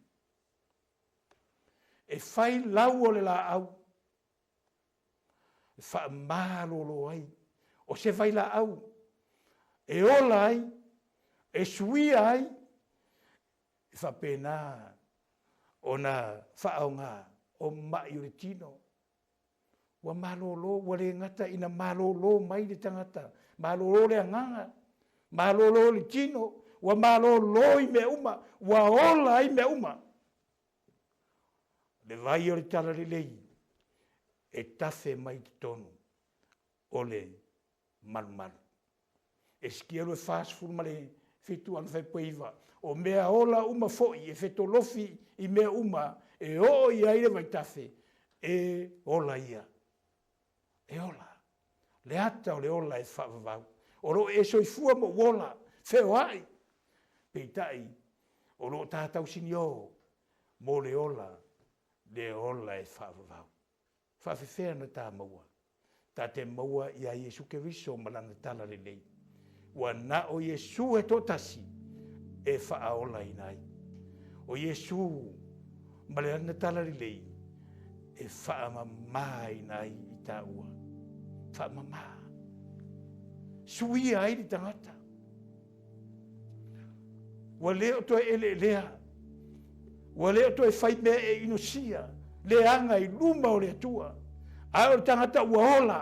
E fai lau o le laau e faamalolo ai, o se vailaau e ola ai, e suia ai, e faapena ona faaaoga o mai o le tino. Ua malolo, ua le gata ina malolo mai le tagata, malolo le agaga, malolo le tino, ua malolo i mea uma, ua ola ai mea uma. Le vai o le talalelei e tafe mai totonu o le malumalu. Esikielu e 47 ana faipue o mea ola uma foi e fetolofi i mea uma e oo i ai le vaitafe, e ola ia. E ola. Le ata o le ola e faavavau. O lo o e soifua ma ou ola, feoai. Peitai, o lo o ta tausiniō mo le ola, le ola e faavavau. Faafefea ona ta maua? Ta te maua iā Iesu Keriso ma Lana talalelei. Ua na o Iesu e toatasi e faaolaina ai. O Iesu ma Lana talalelei e faamamāina ai i tāua. Faamamā. Suia ai le tagata. Ua le o toe eleelea. Ua le o toe fai mea e inosia, leaga i luma o le Atua. Ae o le tagata ua ola,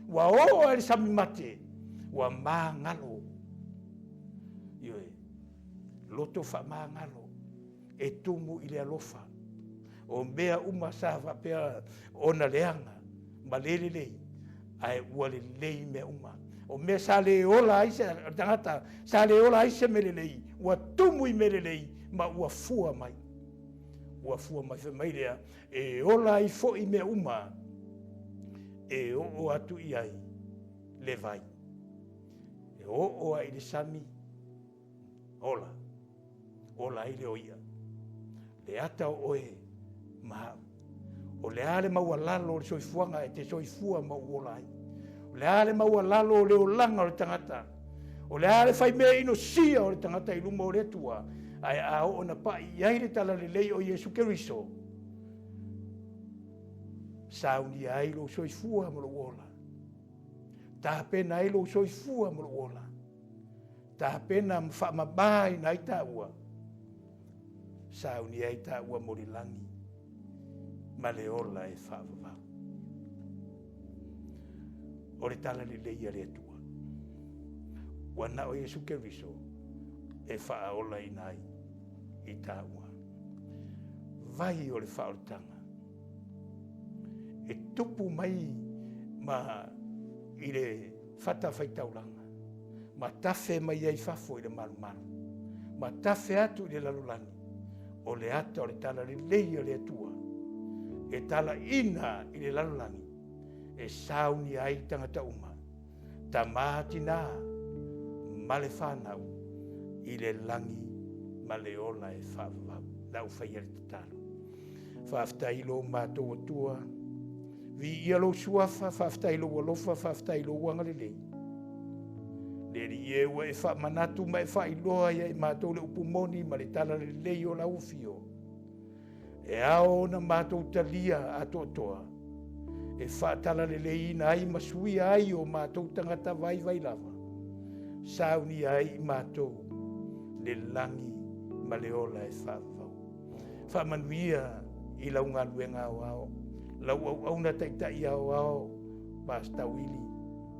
ua oo ai le sami mate, ua magalo. Ioe, loto faamagalo e tumu i le alofa. O mea uma sa faapea ona leaga ma le lelei, ae ua lelei mea uma. O mea sa le ola ai se tagata, sa le ola ai se mea lelei, ua tumu i mea lelei ma ua fua mai. Ua fua mai fai mai lea, e ola ai foi mea uma e oo atu i ai le vai. E oo ai i le sami, Ola. Ola ai le o ia. Le ata o oe ma au. O le a le maualalo o le soifuaga e te soifua ma ou ola ai. O le a le maualalo o le olaga o le tagata. O le a le faimea inosia o le tagata i luma o le Atua, ae a oo na pai i ai le talalelei o Iesu Keriso, saunia ai lou soifua ma lou ola. Tapena ai lou soifua ma lou ola. Tapena ma faamamāina ai tāua, saunia ai tāua mo le lagi ma le ola e faavavau. O le talalelei a le Atua, ua na o Iesu Keriso e faaolaina ai i tāua. Vai o le faaolataga e tupu mai ma i le fata faitaulaga. Ma tafe mai ai fafo i le malumalu, ma tafe atu i le lalolagi, o le ata o le talalelei a le Atua, e talaina i le lalolagi, e saunia ai tagata uma, tamā tinā ma le fanau, i le lagi ma le ola e faavavau. La ou faia le tatalo. Faafetai i lo matou Atua, viia lou suafa, faafetai i lou alofa, faafetai i lou agalelei. Le Alii e, ua e faamanatu ma e faailoa ia i matou le upu moni ma le talalelei o lau afio, e ao ona matou talia atoatoa, e faatalaleleiina ai ma suia ai o matou tagata vaivai lava, saunia ai i matou le lagi ma le ola e faavavau. Faamanuia i lau galuega aoao, lau auauna taitai aoao, Pastor Wili,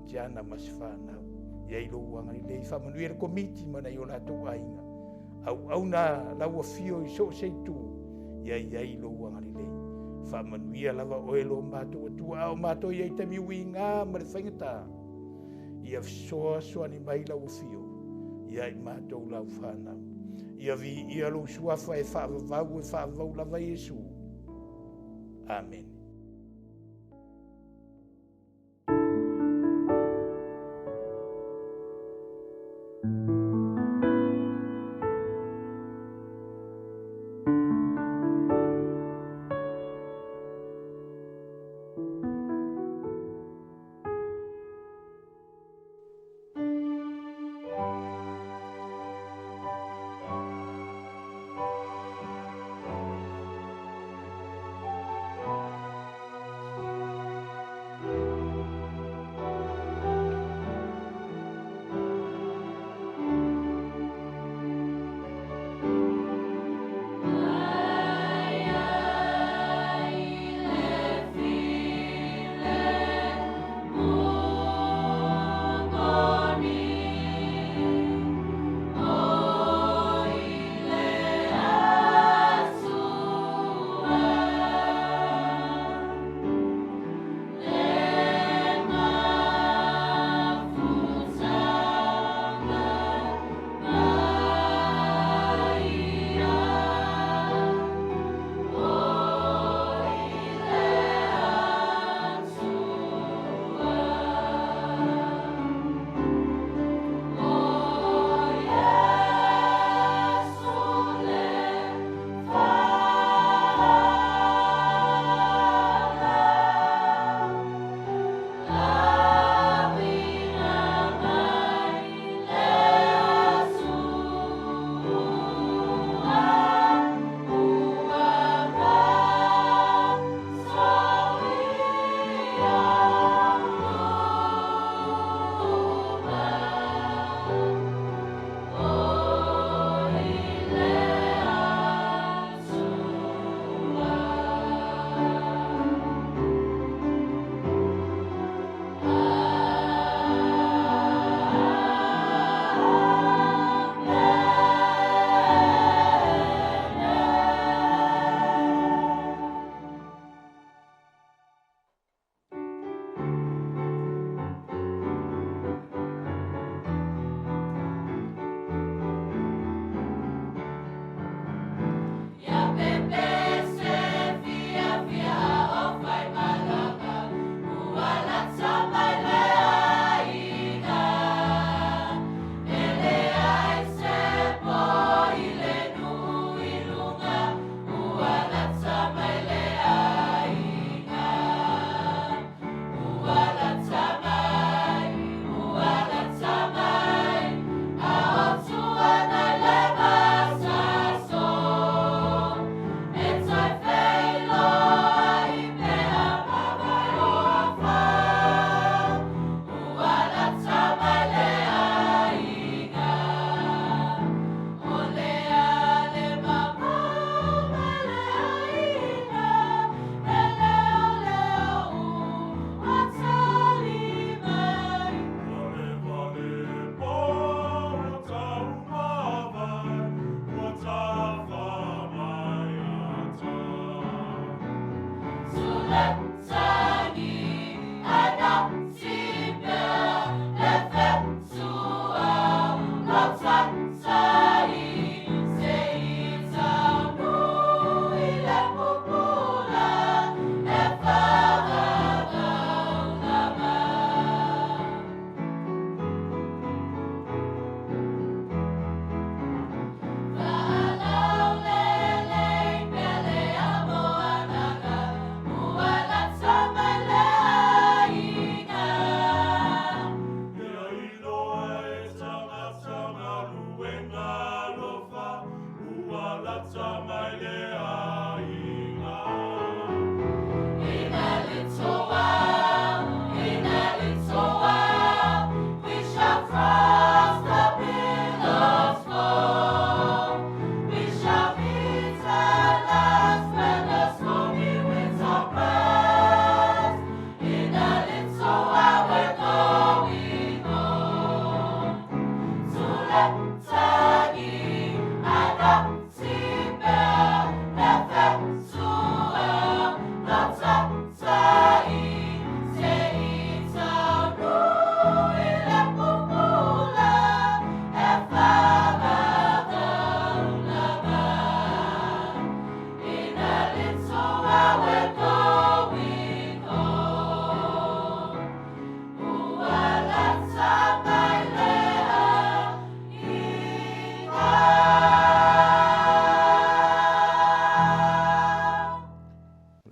Tiana ma se fanau. Ia i lou agalelei, faamanuia le komiti ma nai o latou aiga. Auauna lau afio i so o se itu, ia i ai lou agalelei. Faamanuia lava oe lo matou Atua, a o matou i ai taimi uiga ma le faigata. Ia fesoasoani mai lau afio ia i matou lau fanau. Ia viia lou suafa e faavavau, e faavavau lava Iesu. Amene.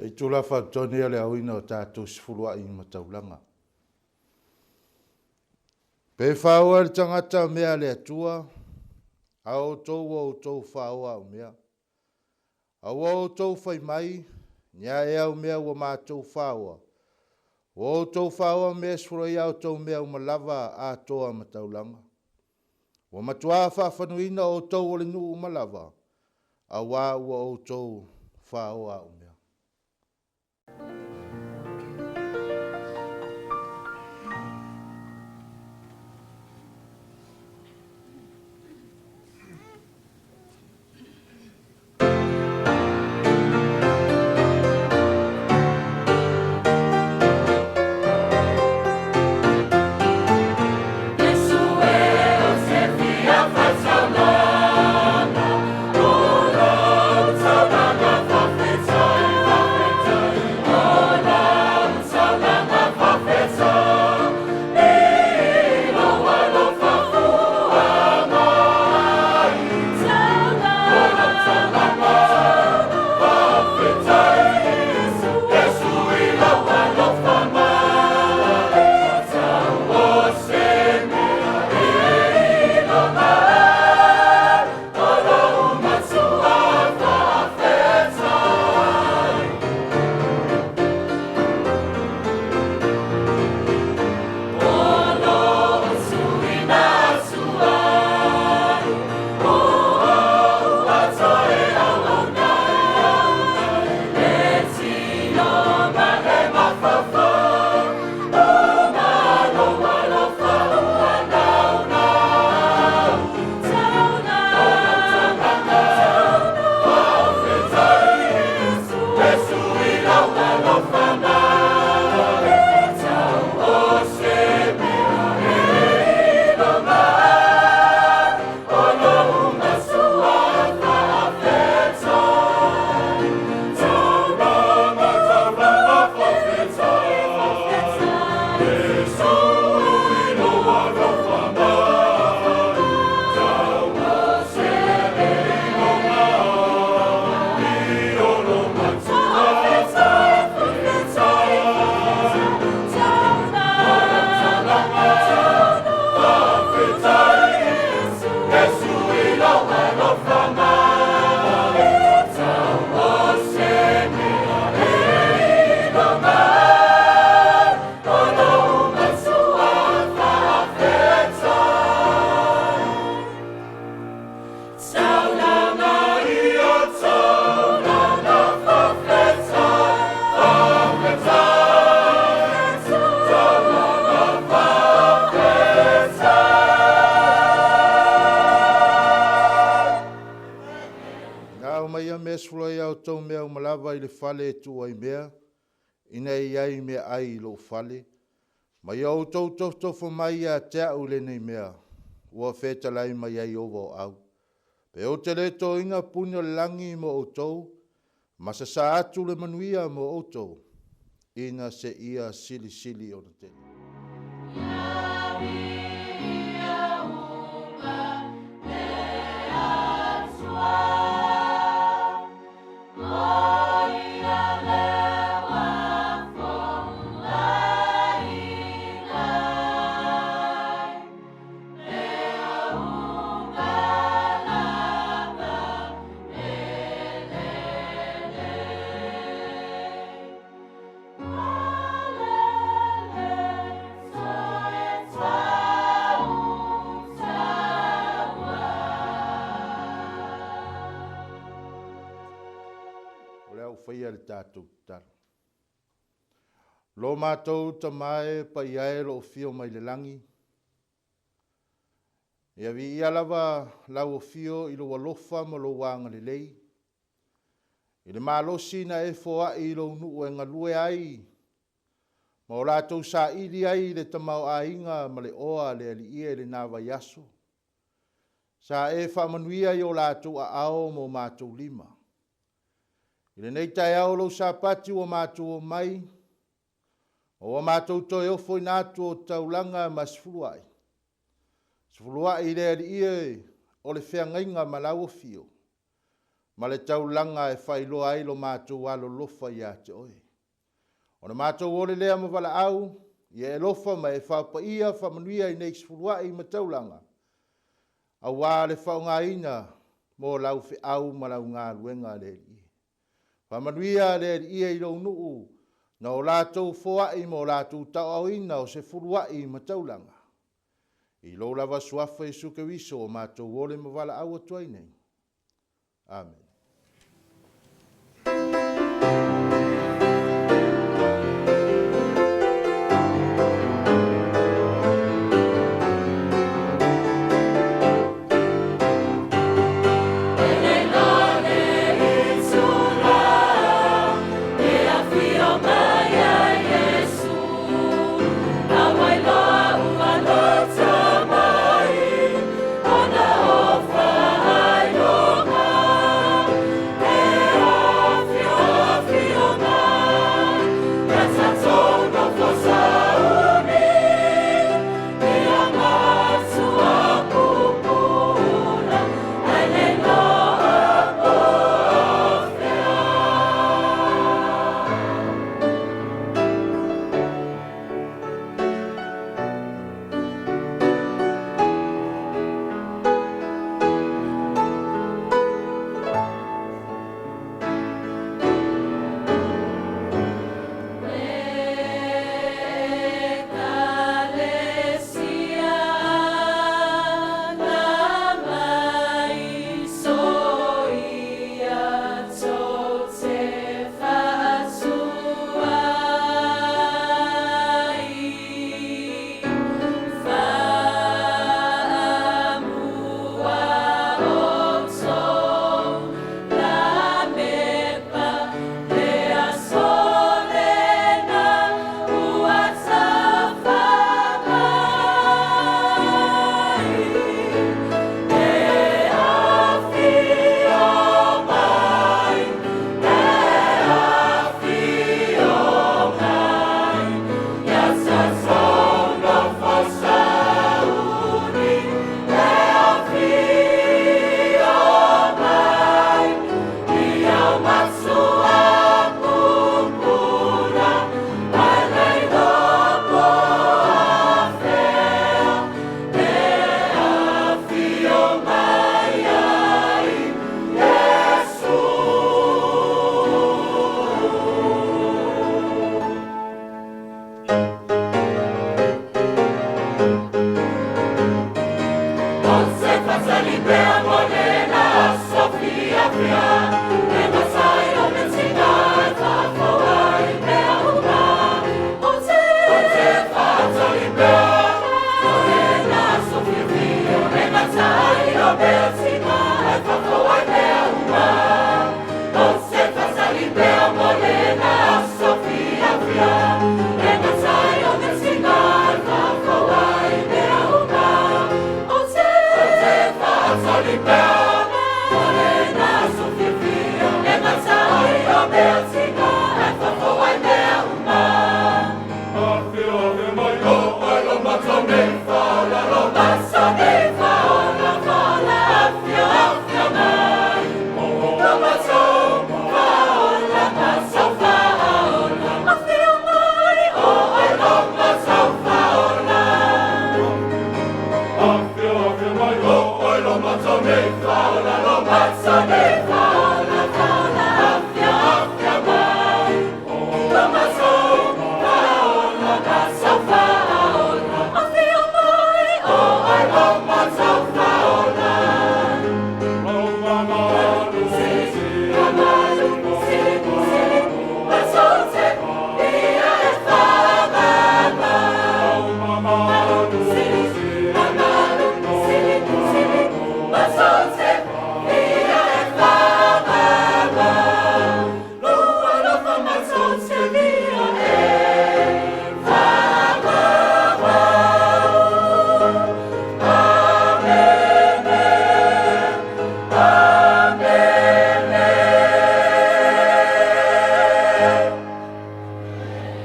Le itula faaletonu ia o le aoina o tatou sefuluai ma taulaga. Pe faoa e le tagata mea a le Atua, a o outou ua outou faoa au mea. A ua outou fai mai, ni a ea au mea ua matou faoa, ua outou faoa mea e sefuluaia a outou mea uma lava atoa ma taulaga. Ua matuā faafanuina outou o le nuu uma lava, auā ua outou faoa au mea. Na aumaia mea e sefulu ai a outou mea uma lava i le fale e tuu ai mea, ina ia i ai meaai i lou fale, ma ia outou tofotofo mai ia te a'u i lenei mea ua fetalai mai ai Ieova o au, pe ou te le toina puni o le lagi mo outou, ma sasā atu le manuia mo outou, ina seia silisili ona tele. O le a ou faia le tatou tatalo. Lo matou Tama e paia e lou afio mai le lagi, ia viia lava lau afio i lou alofa ma lou agalelei, i le malosi na e foai i lou nuu e galue ai ma o latou saili ai le tamaoaiga ma le oa a le Alii e i lena vaiaso. Sa e faamanuia i o latou aao ma o matou lima. I lenei taeao o lou Sapati ua matou omai, ma ua matou toe ofoina atu o taulaga ma sefuluai, sefuluai i le Alii e o le feagaiga ma lau afio. ma le taulaga e faailoa ai lo matou alolofa iā te oe. Ona matou ole lea ma valaau, ia e alofa ma e faapaia faamanuia i nei sefuluai ma taulaga, auā le faaaogaina mo lau feau ma lau galuega le Alii e. Faamanuia le Alii e i lou nuu na o latou foai ma o latou taoaoina o sefuluai ma taulaga. I lou lava suafa Iesu Keriso o matou ole ma valaau atu ai nei. Amene.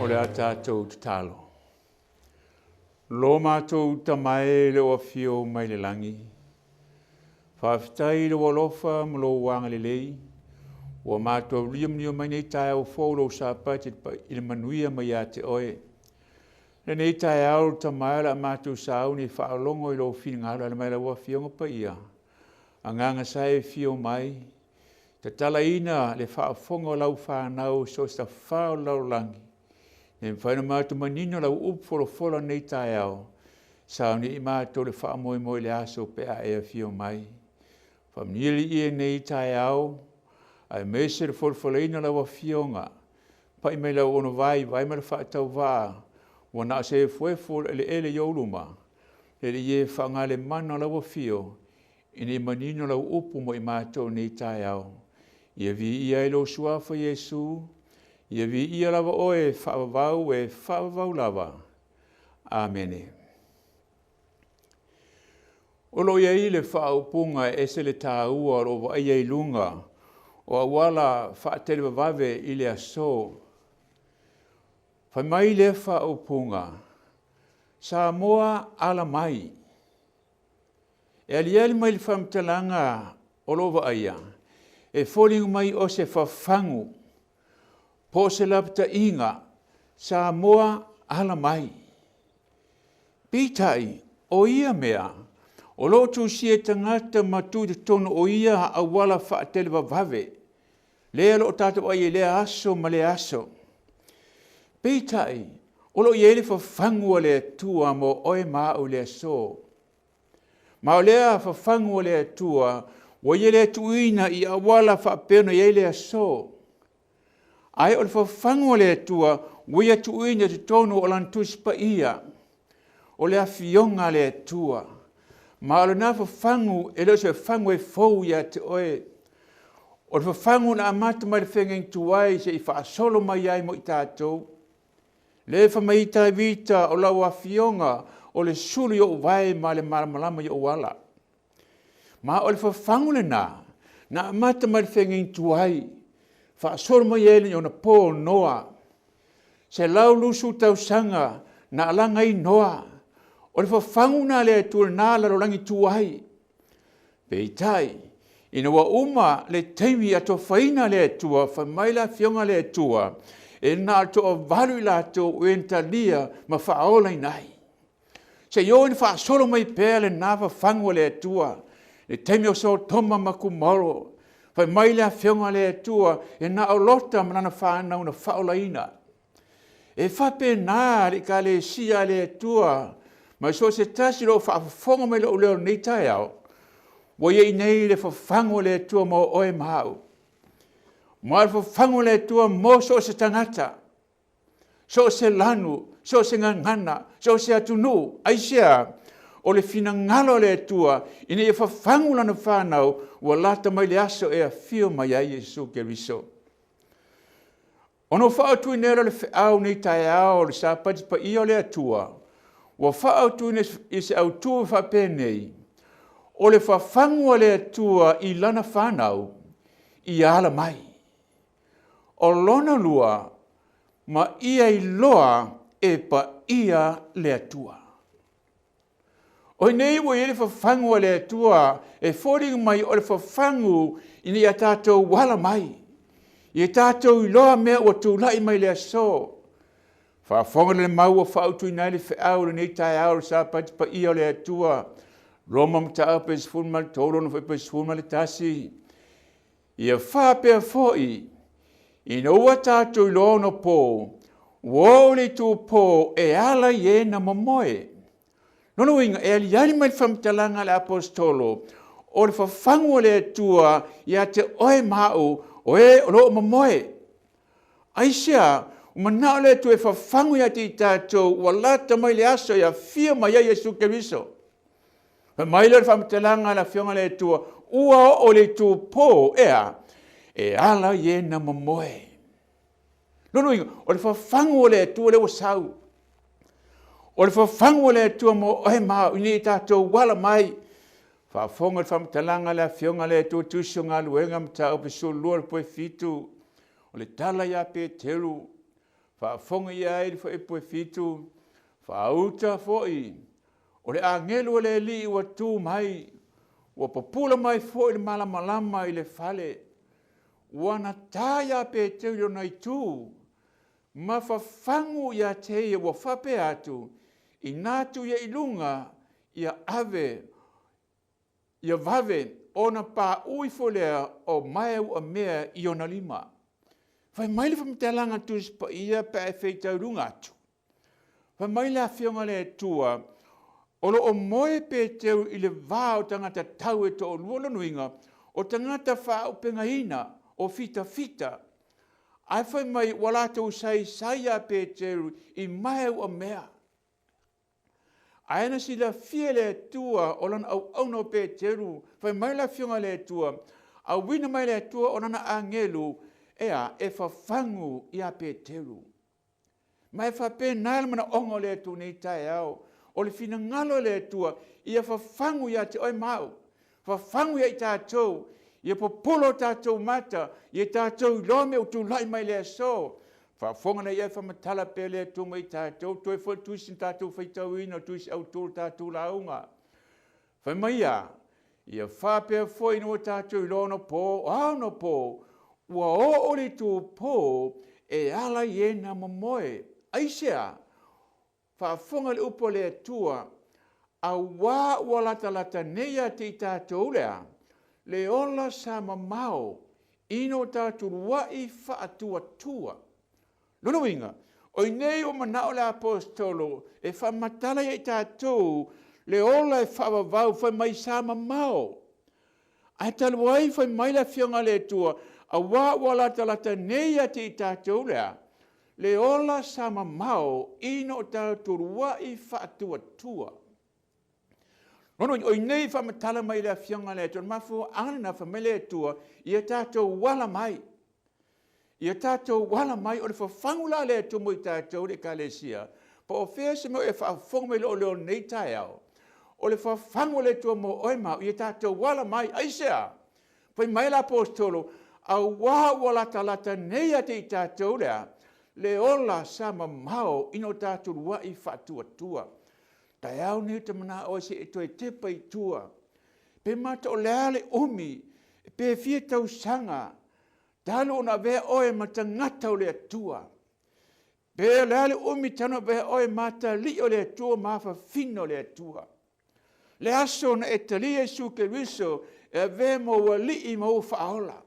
O le a tatou tatalo. Lo matou Tama e le o afio mai le lagi, Faafetai i lou alofa ma lou agalelei ua matou aulia manuia mai nei taeao fou lou Sapati i le manuia mai ia te oe. Lenei taeao le Tama e o le a matou sauni e faalogo i lou finagalo e ala mai lau Afioga Paia, Agaga sa e afio mai, tatalaina le faafofoga o lau fanau i so o se tafa o le lalolagi, ina ia mafai ona matou manino lau upu folafola i lenei taeao, saunia i matou le faamoemoe i le aso pe a e afio mai. Faamanuia le Alii i lenei taeao aemaise le folafolaina o lau Afioga, pai mai i lau auauna vaivai ma le faatauvaa ua na o se efuefu o le eleele i ou luma. Le Alii e, faaaoga le mana o lau afio ina ia manino lau upu mo i matou i lenei taeao. Ia viia ai lou Suafa Iesu, ia viia lava oe e faavavau e faavavau lava. Amene. O lo o i ai le faaupuga e ese le taua o lo o vaaia i luga o auala faatelevavave i le aso. Fai mai lea faaupuga, Samoa ala mai. E aliali mai le faamatalaga o lo o vaaia, e foliga mai o se fafagu po o se lapataiga, Samoa ala mai. Peitai, o ia mea, o lo o tusia e tagata ma tuu i totonu o ia auala faatelevavave, lea o lo o tatou vaai i lea aso ma lea aso. Peitai, o lo o i ai le fafagu a le Atua mo oe ma au i le aso. Ma o lea fafagu a le Atua, ua ia le tuuina i auala faapea ona i ai le aso. Ae o le fafagu a le Atua ua ia tuuina i totonu o Lana Tusi Paia, o le Afioga a le Atua. Ma o lena fafagu e le o se fafagu e fou ia te oe. O le fafagu na amata mai le feagaiga tuai seia faasolo mai ai mo i tatou. Lea fai mai ai Tavita, o lau Afioga o le sulu i ou vae ma le malamalama i ou ala. Ma o le fafagu lena na amata mai le feagaiga tuai, faasolo mai ai i ona po o Noa, 120 tausaga na alaga ai Noa. O le fafagu lena a le Atua i lena lalolagi tuai. Peitai, ina ua uma le taimi atofaina e le Atua, fai mai le Afioga a le Atua, e na o le toavalu i latou o e na talia ma faaolaina ai. Se i o ina faasolo mai pea lena fafagu a le Atua, le taimi o Sotoma ma Kumoro, fai mai le Afioga a le Atua, e na o Lota ma lana fanau na faaolaina. E faapena le Ekalesia a le Atua, ma so o se tasi o lo o faafofoga mai lou leo i lenei taeao, ua i ai nei le fafagu a le Atua mo oe ma au. Ma o le fafagu a le Atua mo so o se tagata, so o se lanu, so o se gagana, so o se atunuu. Aisea? O le finagalo o le Atua ina ia fafagu lana fanau ua lata mai le aso e afio mai ai Iesu Keriso. Ona ou faaautuina ai lea o le feau nei taeao o le Sapati paia o le Atua, ua faaautuina i se autu e faapenei, o le fafagu a le Atua i lana fanau, ia ala mai. O lona lua, ma ia iloa e paia le Atua. O nei ua i ai le fafagu a le Atua e foliga mai o le fafagu ina ia tatou ala mai, ia tatou iloa mea ua tulai mai le aso. Faafofoga le mau ua faautuina ai le feau i lenei taeao o le Sapati paia o le Atua. Roma mataupu e 13 lona fuaiupu e 11. Ia faapea foi, ina ua tatou iloa ona po, ua oo i le itupo e ala i e na momoe. Lona uiga, e aliali mai le faamatalaga a le Aposetolo, o le fafagu a le Atua ia te oe ma au, o e o lo o momoe. Aisea? Ua manao le Atua e fafagu ia te i tatou ua lata mai le aso e afio mai ai Iesu Keriso. Fai mai lea o le faamatalaga a le Afioga a le Atua, ua oo i le itupo, e a? E ala i e na momoe. Lona uiga, o le fafagu o le Atua lea ua sau. O le fafagu o le Atua mo oe ma au, ina ia tatou ala mai. Faafofoga le faamatalaga a le Afioga a le Atua, Tusi o Galuega, Mataupu 12, le fuaiupu 7, o le tala ia Peteru, faafofoga i ai le fuaiupu 7, faauta foi o le agelu o le Alii ua tu mai, Ua pupula mai foi le malamalama i le fale. Ua na ta iā Peteru i lona itu, ma fafagu ia te ia ua faapea atu, Inā atu ia i luga, ia ave, ia vave ona paʻu ifo lea o mae ua mea i ona lima. Fai mai le faamatalaga a le Tusi Paia pe a e faitau i luga atu. Fai mai le Afioga a le Atua, o lo o moe Peteru i le va o tagata tau e toalua lona uiga, o tagata faaaupegaina, o fitafita. Ae fai mai ua latou saisai iā Peteru i mae ua mea. Ae na silafia e le Atua o lana auauna o Peteru, fai mai le Afioga a le Atua, auina mai le Atua o lana agelu e a, e fafagu iā Peteru. Ma e faapena le manaoga o le Atua i lenei taeao, o le finagalo o le Atua ia fafagu ia te oe ma au, fafagu ia i tatou, ia popolo o tatou mata, ia tatou iloa mea ua tulai mai i le aso. Faafofoga lea ia faamatala pea le Atua ma i tatou, toe foi le tusi na tatou faitauina, o le tusi autu o le tatou lauga. Fai mai ia, ia faapea foi ina ua tatou iloa ona po, o a ona po, ua oo le itupo e ala i e na momoe. Aisea? Faafofoga i le upu a le Atua, auā ua latalata nei ia te i tatou le a? Le ola sa mamao ina ua tatou ulua'i faatuatua. Lona uiga, o i inei ua manao le Aposetolo e faamatala ia i tatou le ola e faavavau fai mai sa mamao. Ae talu ai fai mai le Afioga a le Atua, auā ua latalata nei ia te i tatou le a? Le ola sa mamao ina o tatou ulua'i faatuatua. Lona uiga, o i nei faamatala mai le Afioga a le Atua, o le mafuaaga lena fai mai le Atua, ia tatou ala mai. Ia tatou ala mai, o le fafagu la a le Atua mo i tatou le Ekalesia, po o fea se mea o e faafofoga mai i lou leo i lenei taeao, o le fafagu a le Atua mo oe ma au, ia tatou ala mai. Aisea? Fai mai le Aposetolo, auā ua latalata nei ia te i tatou le a? Le ola sa mamao ina o tatou ulua'i faatuatua. Taeao nei ou te manao ai se i e toe tepa i tua. Pe mata o le a le umi, pe fia tausaga, talu ona avea oe ma tagata o le Atua. Pe o le a le umi talu ona avea oe ma atalii o le Atua ma afafina o le Atua. Le aso na e talia Iesu Keriso e avea ma ou alii ma ou faaola.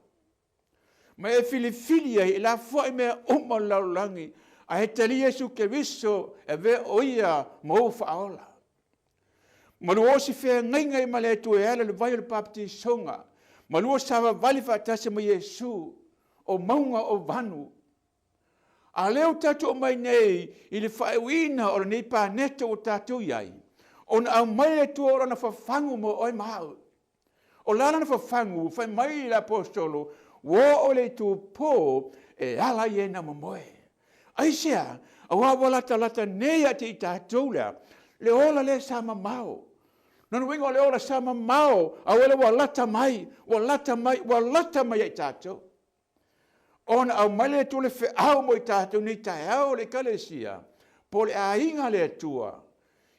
Ma e filifili ai e lafoai mea uma o le lalolagi, ae talia Iesu Keriso e avea o ia ma ou faaola. Ma lua osi feagaiga ai ma le Atua e ala i le vai o le baptisoga, ma lua savavali faatasi ma Iesu, o mauga o vanu. A lea ua tatou omai nei i le faaiuina o lenei paneta ua tatou i ai, ona aumai le Atua o lana fafagu mo oe ma au. O le a lana fafagu, fai mai le Aposetolo, ua oo le itupo e ala ai e na momoe. Aisea? Auā ua latalata nei ia te i tatou lea, le ola lea sa mamao. Lona uiga o le ola sa mamao, a ua ua lata mai, ua lata mai, ua lata mai ia i tatou. Ona aumai le Atua le feau mo i tatou nei taeao o le Ekalesia, po o le aiga a le Atua,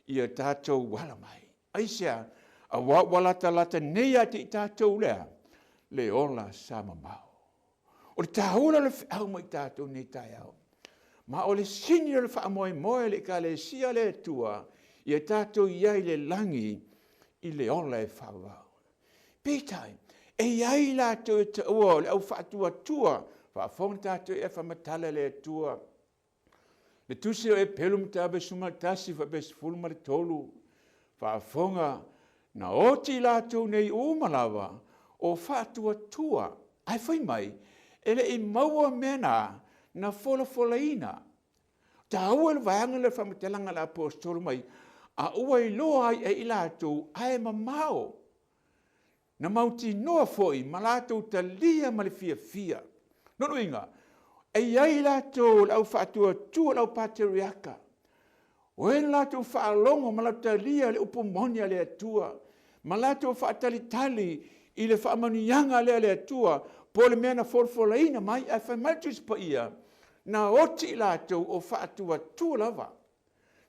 ia tatou ala mai. Aisea? Auā ua latalata nei ia te i tatou lea, le ola sa mamao. O le taua lea o le feau mo i tatou nei taeao. Ma o le sini o le faamoemoe a le Ekalesia a le Atua, ia tatou i ai i le lagi i le ola e faavavau. Peitai, e i ai i latou e taua o le au faatuatua, faafofoga tatou e faamatala e le Atua. Le tusi o Eperu mataupu 11 faapea 13, faafofoga, na oti i latou nei uma lava o faatuatua, ae fai mai, e le i maua mea na na folafolaina. Taua le vaega lea o le faamatalaga a le Aposetolo mai, a ua iloa ai e i latou ae mamao, na mautinoa foi ma latou talia ma le fiafia. Lona uiga, e i ai latou le au faatuatua, le au pateriaka, o e na latou faalogo ma latou talia le upu moni a le Atua, ma latou faatalitali i le faamanuiaga lea a le Atua, po o le mea na folafolaina mai. Ae fai mai le Tusi Paia, na oti i latou o faatuatua lava,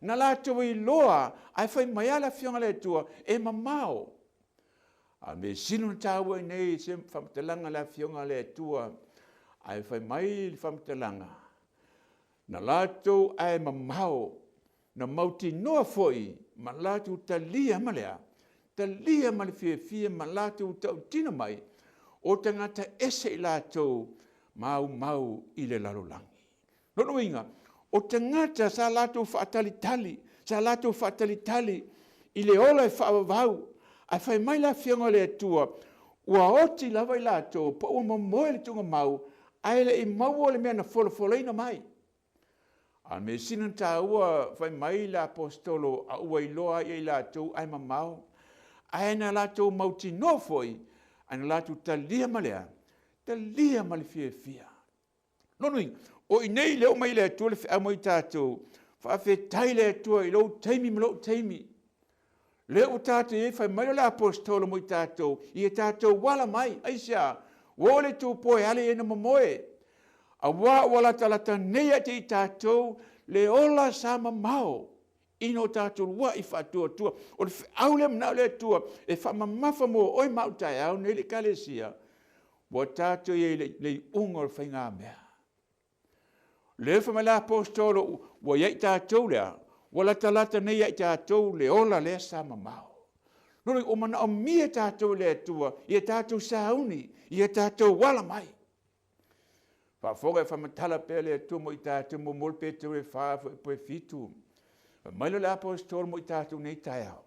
na latou iloa, ae fai mai lava le Afioga a le Atua, e mamao. A o le mea sili ona taua i inei i se faamatalaga a le Afioga a le Atua, ae fai mai le faamatalaga, na latou ae mamao, na mautinoa foi ma latou talia ma le a? Talia ma le fiafia ma latou tautino mai, o tagata ese i latou maumau i le lalolagi. Lona uiga, o tagata sa latou faatalitali, sa latou faatalitali i le ola e faavavau, ae fai mai le Afioga a le Atua, ua oti lava i latou po ua momoe le tuugamau ae le i maua le mea na folafolaina mai. A o le mea sili ona taua, fai mai le aposetolo a ua iloa ai e i latou ae mamao, ae na latou mautinoa foi, ae na latou talia ma le a? Talia ma le fiafia. Lona uiga, o i inei lea ua aumai e le Atua le feau mo i tatou, faafetai i le Atua i lou taimi ma lou taimi. Lea ua tatou i ai, fai mai lea o le aposetolo mo i tatou, ia tatou ala mai. Aisea? Ua oo le itupo e ala i ina momoe. Aua ua latalata nei ia te i tatou le ola sa mamao ina o tatou lua'i faatuatua. O le feau lea mana'o le Atua e faamamafa mo oe ma au taeao nei le Ekalesia, ua tatou i ai i le iuga o le faigamea. Lea fai mai le aposetolo ua i ai tatou lea, ua latalata nei ia i tatou le ola lea sa mamao. Lona ua manaomia tatou e le Atua ia tatou sauni, ia tatou ala mai. Faafofoga e faamatala pea le Atua mo i tatou muamua le Petero e 4 fuaiupu e 7. Fai mai lea o le aposetolo mo i tatou nei taeao.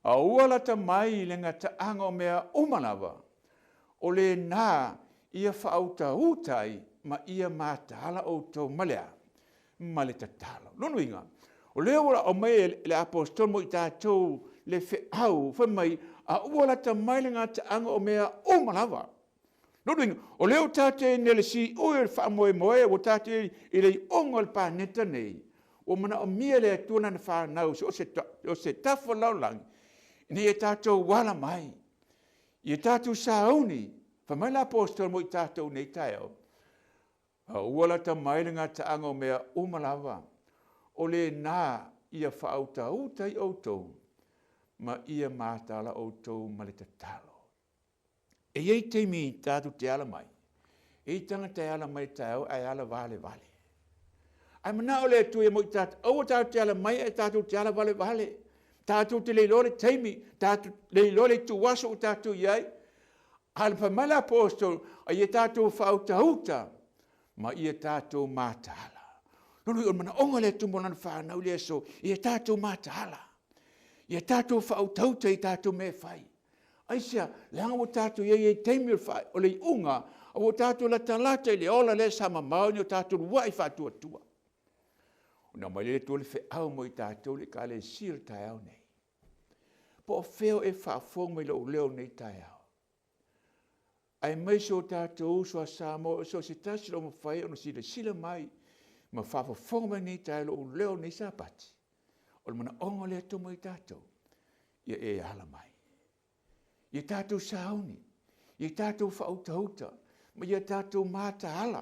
A ua lata mai le gataaga o mea uma lava, o lena ia faautauta ai ma ia mataala outou ma le a? Ma le tatalo. Lona uiga, o lea ua aumai e le aposetolo mo i tatou le feau, fai mai, a ua lata mai le gataaga o mea uma lava. Lona uiga, o lea ua tatou i ai nei i le siui o le faamoemoe, ua tatou i ai i le iuga o le paneta nei, ua manaomia e le Atua lana fanau so o se tafa o le lalolagi, ina ia tatou ala mai, ia tatou sauni, fai mai le aposetolo mo i tatou nei taeao, a ua lata mai le gataaga o mea uma lava, o lena ia faautauta ai outou ma ia mataala outou ma le tatalo. E i ai taimi tatou te ala mai, e i ai tagata e ala mai i le taeao ae ala valevale. Ae manao le Atua ia mo i tatou, aua tatou te ala mai ae tatou te ala valevale. Tatou te le iloa le taimi, tatou le iloa le ituaso ua tatou i ai. A fai mai le aposetolo, a ia tatou faautauta ma ia tatou mataala. Lona uiga o le manaoga o le Atua mo lana fanau i le aso, ia tatou mataala, ia tatou faautauta i tatou mea e fai. Aisea? Leaga ua tatou i ai i taimi o le iuga, a ua tatou latalata i le ola lea sa mamao ina o tatou lua'i faatuatua. Ona aumai lea e le Atua le feau mo i tatou le Ekalesia i le taeao nei. Po o fea o e faafofoga mai i lou leo i lenei taeao? Aemaise o tatou uso a Samoa, so o se tasi o lo o mafai ona silasila mai ma faafofoga mai nei taeao i lou leo i lenei Sapati, o le manaoga o le Atua mo i tatou, ia e ala mai. Ia tatou sauni, ia tatou faautauta, ma ia tatou mataala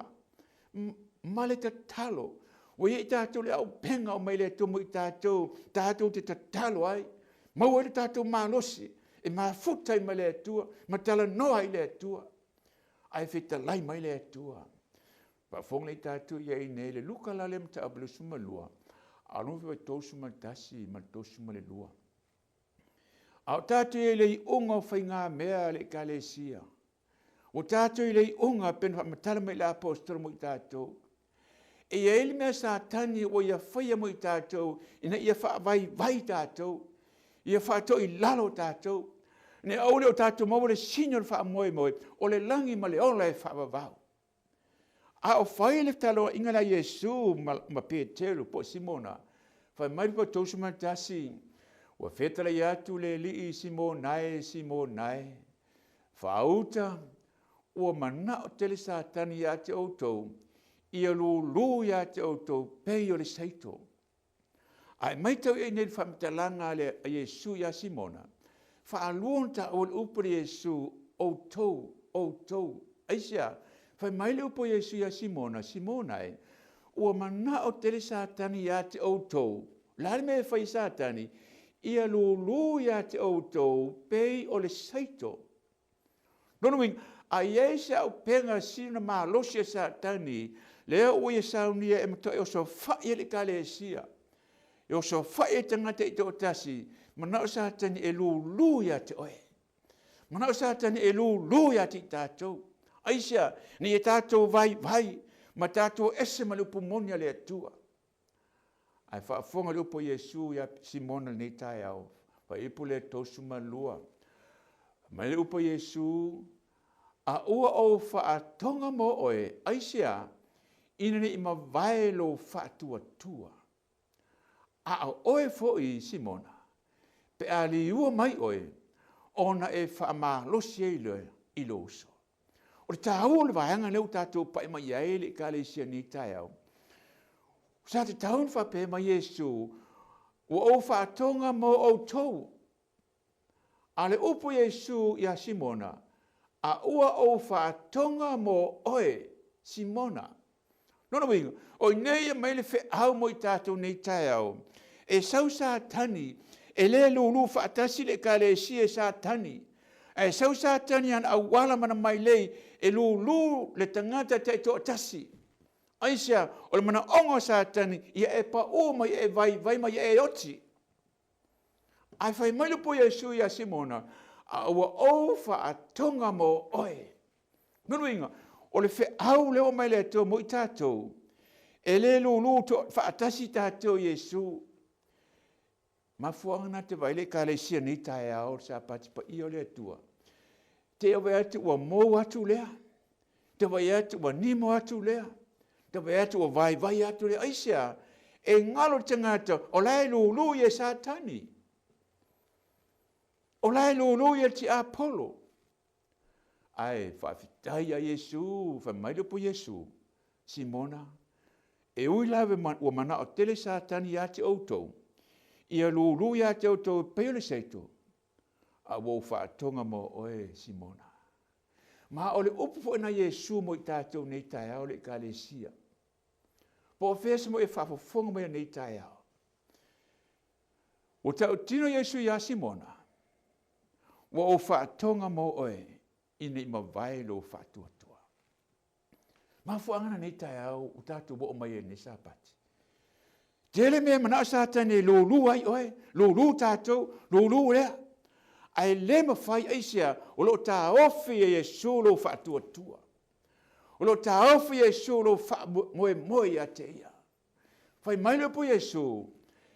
ma le tatalo. Ua i ai tatou le auupega o mai le Atua mo i tatou, tatou te tatalo ai, maua ai le tatou malosi e mafuta ai ma le Atua, ma talanoa ai i le Atua, ae fetalai mai le Atua. Faafofoga nei tatou i ai nei le Luka la lea mataupu 22, a o lona 31 ma le 32. A o tatou i ai i le iuga o faigamea a le Ekalesia, ua tatou i le iuga pei ona faamatala mai i le aposetolo mo i tatou. E i ai le mea Satani ua ia faia mo i tatou ina ia faavaivai tatou, ia faatoilalo tatou, ina ia aua ne i o tatou maua le sini o le faamoemoe o le lagi ma le ola e faavavau. A o fai le taloaiga lea a Iesu ma Peteru po o Simona, fai mai le 31, ua fetalai atu le Alii i Simona e, Simona e, faauta, ua manao tele Satani ia te outou, ia lulu ia te outou pei o le saito. Ae maitau i ai nei le faamatalaga a le a Iesu ia Simona, faalua ona taua le upu a le Iesu, outou, outou. Aisea? Fai mai le upu a Iesu ia Simona, Simona e, ua manao tele Satani ia te outou. O le a le mea e fai e Satani? Ia lūlū iā te outou pei o le saito. Lona uiga, a i ai se auupega sili ona malosi a Satani, lea ua ia saunia e matuai osofai ai le Ekalesia, e osofai ai tagata e toatasi, manao Satani e lūlū ia te oe. Manao Satani e lūlū ia te i tatou. Aisea? Ina ia tatou vaivai ma tatou ese ma le upu moni a le Atua. Ae faafofoga le upu a Iesu ia Simona i lenei taeao, fuaiupu lea 32. Fai mai le upu a Iesu, A ua ou faatoga mo oe, aisea, ina ne i mavae lou faatuatua. A o oe foi, Simona, pe a liua mai oe, ona e faamalosi ai lea i lou uso. O le taua o le vaega lea ua tatou pai mai ai le Ekalesia i lenei taeao, sa tatau ona faapea mai Iesu, ua ou faatoga mo outou. A le upu Iesu iā Simona, a ua ou faatoga mo oe, Simona. Lona uiga, o i inei e aumai le feau mo i tatou nei taeao, e sau Satani, e le lulu faatasi le Ekalesia e Satani, ae sau Satani i ana auala ma ana mailei e lulu le tagata taitoatasi. Aisea? O le manaoga o Satani ia e pau ma ia e vaivai ma ia e oti. Ae fai mai le upu a Iesu iā Simona, a ua ou faatoga mo oe. Lona uiga, o le feau lea ua aumai e le Atua mo i tatou, e le lulu faatasi tatou i Iesu. Mafuaaga lena te vaai le Ekalesia i lenei taeao, le Sapati paia o le Atua. Te i vaai atu ua mou atu lea, te vaai atu ua nimo atu lea, te vaai atu ua vaivai atu lea. Aisea? E galo le tagata o la e lulu ia e Satani. O la e lulu ia e le tiapolo. Ae faafetai ia Iesu, fai mai le upu a Iesu, Simona, e ui lava ua manao tele Satani ia te outou, ia lulu ia te outou e pei o le seito, a ua ou faatoga mo oe, Simona. Ma o le upu foi na Iesu mo i tatou nei taeao le Ekalesia. Po o fea se mea e faafofoga mai nei taeao. Ua tautino Iesu iā Simona, ua ou faatoga mo oe ina i mavae lou faatuatua. Mafuaaga na nei taeao ua tatou oo mai ai nei Sapati. Tele mea manao Satani e lulu ai oe, lulu tatou, lulu lea. Ae le mafai aisea o lo o taofi e Iesu lou faatuatua. O lo o taofi e Iesu lou faamoemoe ia te ia. Fai mai le upu Iesu,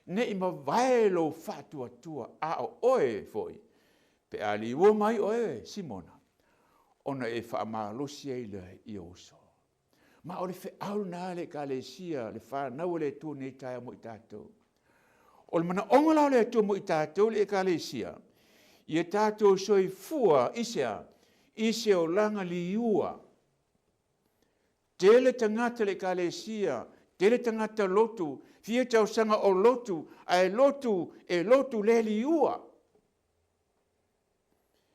ne i mavae lou faatuatua, a o oe foi, pe a liua mai oe, Simona, ona e faamalosi ai lea i ou uso. Ma o le feau lena a le Ekalesia, le fanau a le Atua nei taeao mo i tatou. O le manaoga la o le Atua mo i tatou le Ekalesia, ia tatou soifua i se a? I se olaga liua. Tele tagata le Ekalesia, tele tagata lotu, fia tausaga o lotu, ae lotu e lotu le liua.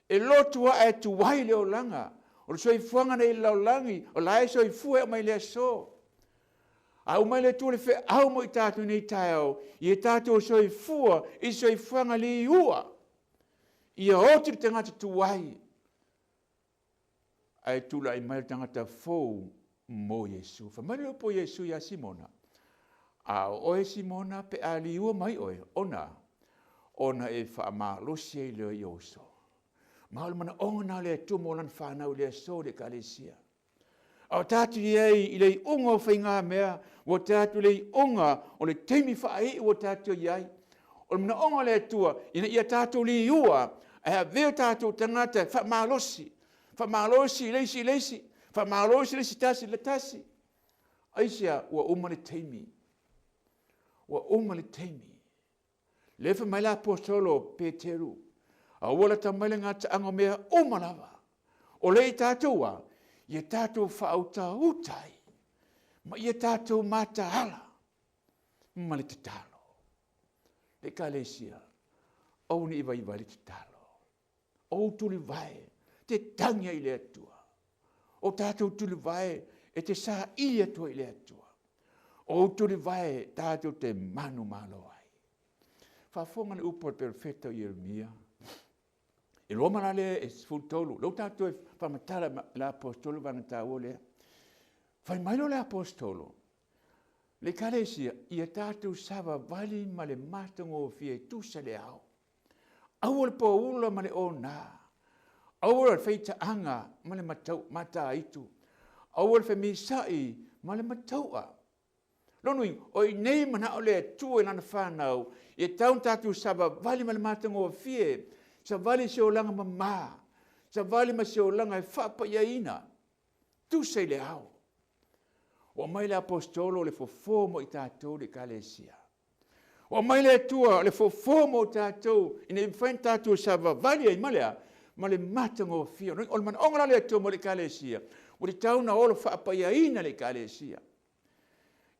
E lotu a e tuai le olaga. O le soifuaga nei i le lalolagi, o la e soifua e oo mai le aso. A uma le Atua le feau mo i tatou nei taeao, ia tatou soifua i soifuaga liua. Ia oti le tagata tuai, ae tulai mai le tagata fou mo Iesu. Fai mai le upu a Iesu iā Simona, A o oe Simona pe a liua mai oe, ona, ona e faamalosi ai lea i ou uso. Ma o le manaoga na o le Atua mo lana fanau i le aso i le Ekalesia. A o tatou i ai i le iuga o faigamea, ua tatou i le iuga o le taimi faaiu ua tatou i ai. O le manaoga o le Atua, ina ia tatou liua, ae avea o tatou tagata e faamalosi, faamalosi i le isi i le isi, faamalosi le isi tasi i le tasi. Aisea? Ua uma le taimi. Ua uma le taimi. Lea fai mai le aposetolo Peteru, a ua lata mai le gataaga o mea uma lava, o lea i tatou a, ia tatou faautauta ai, ma ia tatou mataala ma le tatalo. Le Ekalesia, aua ne i vaivai le tatalo. Ou tulivae, te tagi ai i le Atua. O tatou tulivae e te saili atu ai i le Atua. O ou tulivae tatou te manumalo ai. Faafofoga le upu a le perofeta o Ieremia. I Roma la lea e 13, lea ua tatou toe faamatala e le aposetolo le vaega taua lea. Fai mai loa le aposetolo, le ekalesia, ia tatou savavali ma le matagofie e tusa le ao. Aua le poula ma le ona, aua le feitaaga ma le matau, mataitu, aua le femisa'i ma le mataua. Lona uiga, o i inei manao le Atua i lana fanau, ia tau ona tatou savavali ma le matagofie, savali i se olaga mama, savali ma se olaga e faapaiaina, tusa i le ao. Ua aumai le aposetolo le fofo mo i tatou le ekalesia. Ua aumai le Atua le fofo mo tatou ina ia mafai ona tatou savavali ai ma le a? Ma le matagofie. O le manaoga la o le Atua mo le ekalesia, ua tatau ona ola faapaiaina le ekalesia.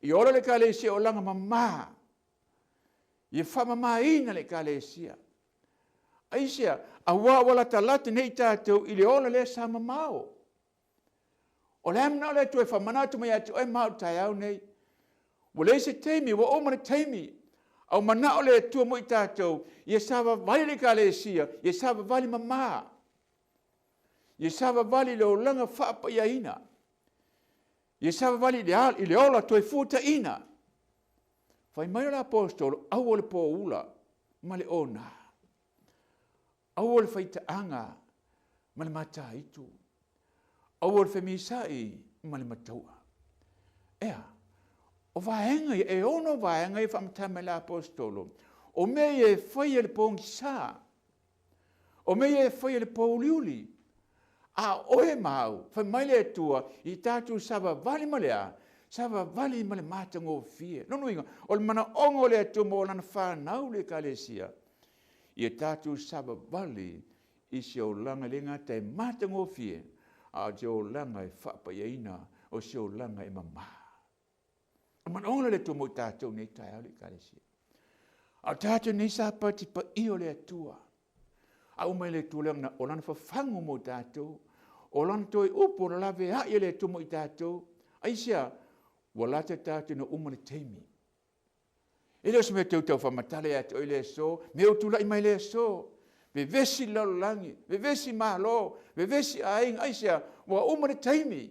Ia ola le ekalesia olaga mama. Ia faamamaina le ekalesia. Aisea? Aua ua latalata nei tatou i le ola lea sa mamao. O le a manao le Atua e faamanatu mai ia te oe ma au i le taeao nei? Ua leai se taimi, ua uma le taimi. A ua manao le Atua mo i tatou, ia savavali le Ekalesia, ia savavali mama. Ia savavali i le olaga faapaiaina. Ia savavali i le ola toe fuataina. Fai mai le Aposetolo, aua le poula ma le ona. Aua le faitaaga ma le mataitu. Aua le femisa'i ma le mataua. Ea, o vaega ia, e ono vaega ia faamatala mai le aposetolo, o mea ia e fai e le pogisa, o mea ia e fai e le pouliuli, a o oe ma au, fai mai le Atua, i tatou savavali ma le a? Savavali ma le matagofie. Lona uiga, o le manaoga o le Atua mo lana fanau le Ekalesia, Ia tatou savavali i se olaga e le gata e matagofie, a o se olaga e faapaiaina, o se olaga e mama. O le manaoga lea o le Atua mo i tatou nei taeao le Ekalesia. A o tatou nei sapati paia o le Atua, a uma i le Atua le o lana fafagu mo tatou, o lana toe upu o le laveai e le Atua mo i tatou. Aisea? Ua lata tatou ina uma le taimi. E le o se mea tau tau faamatala ia te oe le aso, mea ua tulai mai le aso. Vevesi le lalolagi, vevesi malo, vevesi aiga, aisea, ua uma le taimi.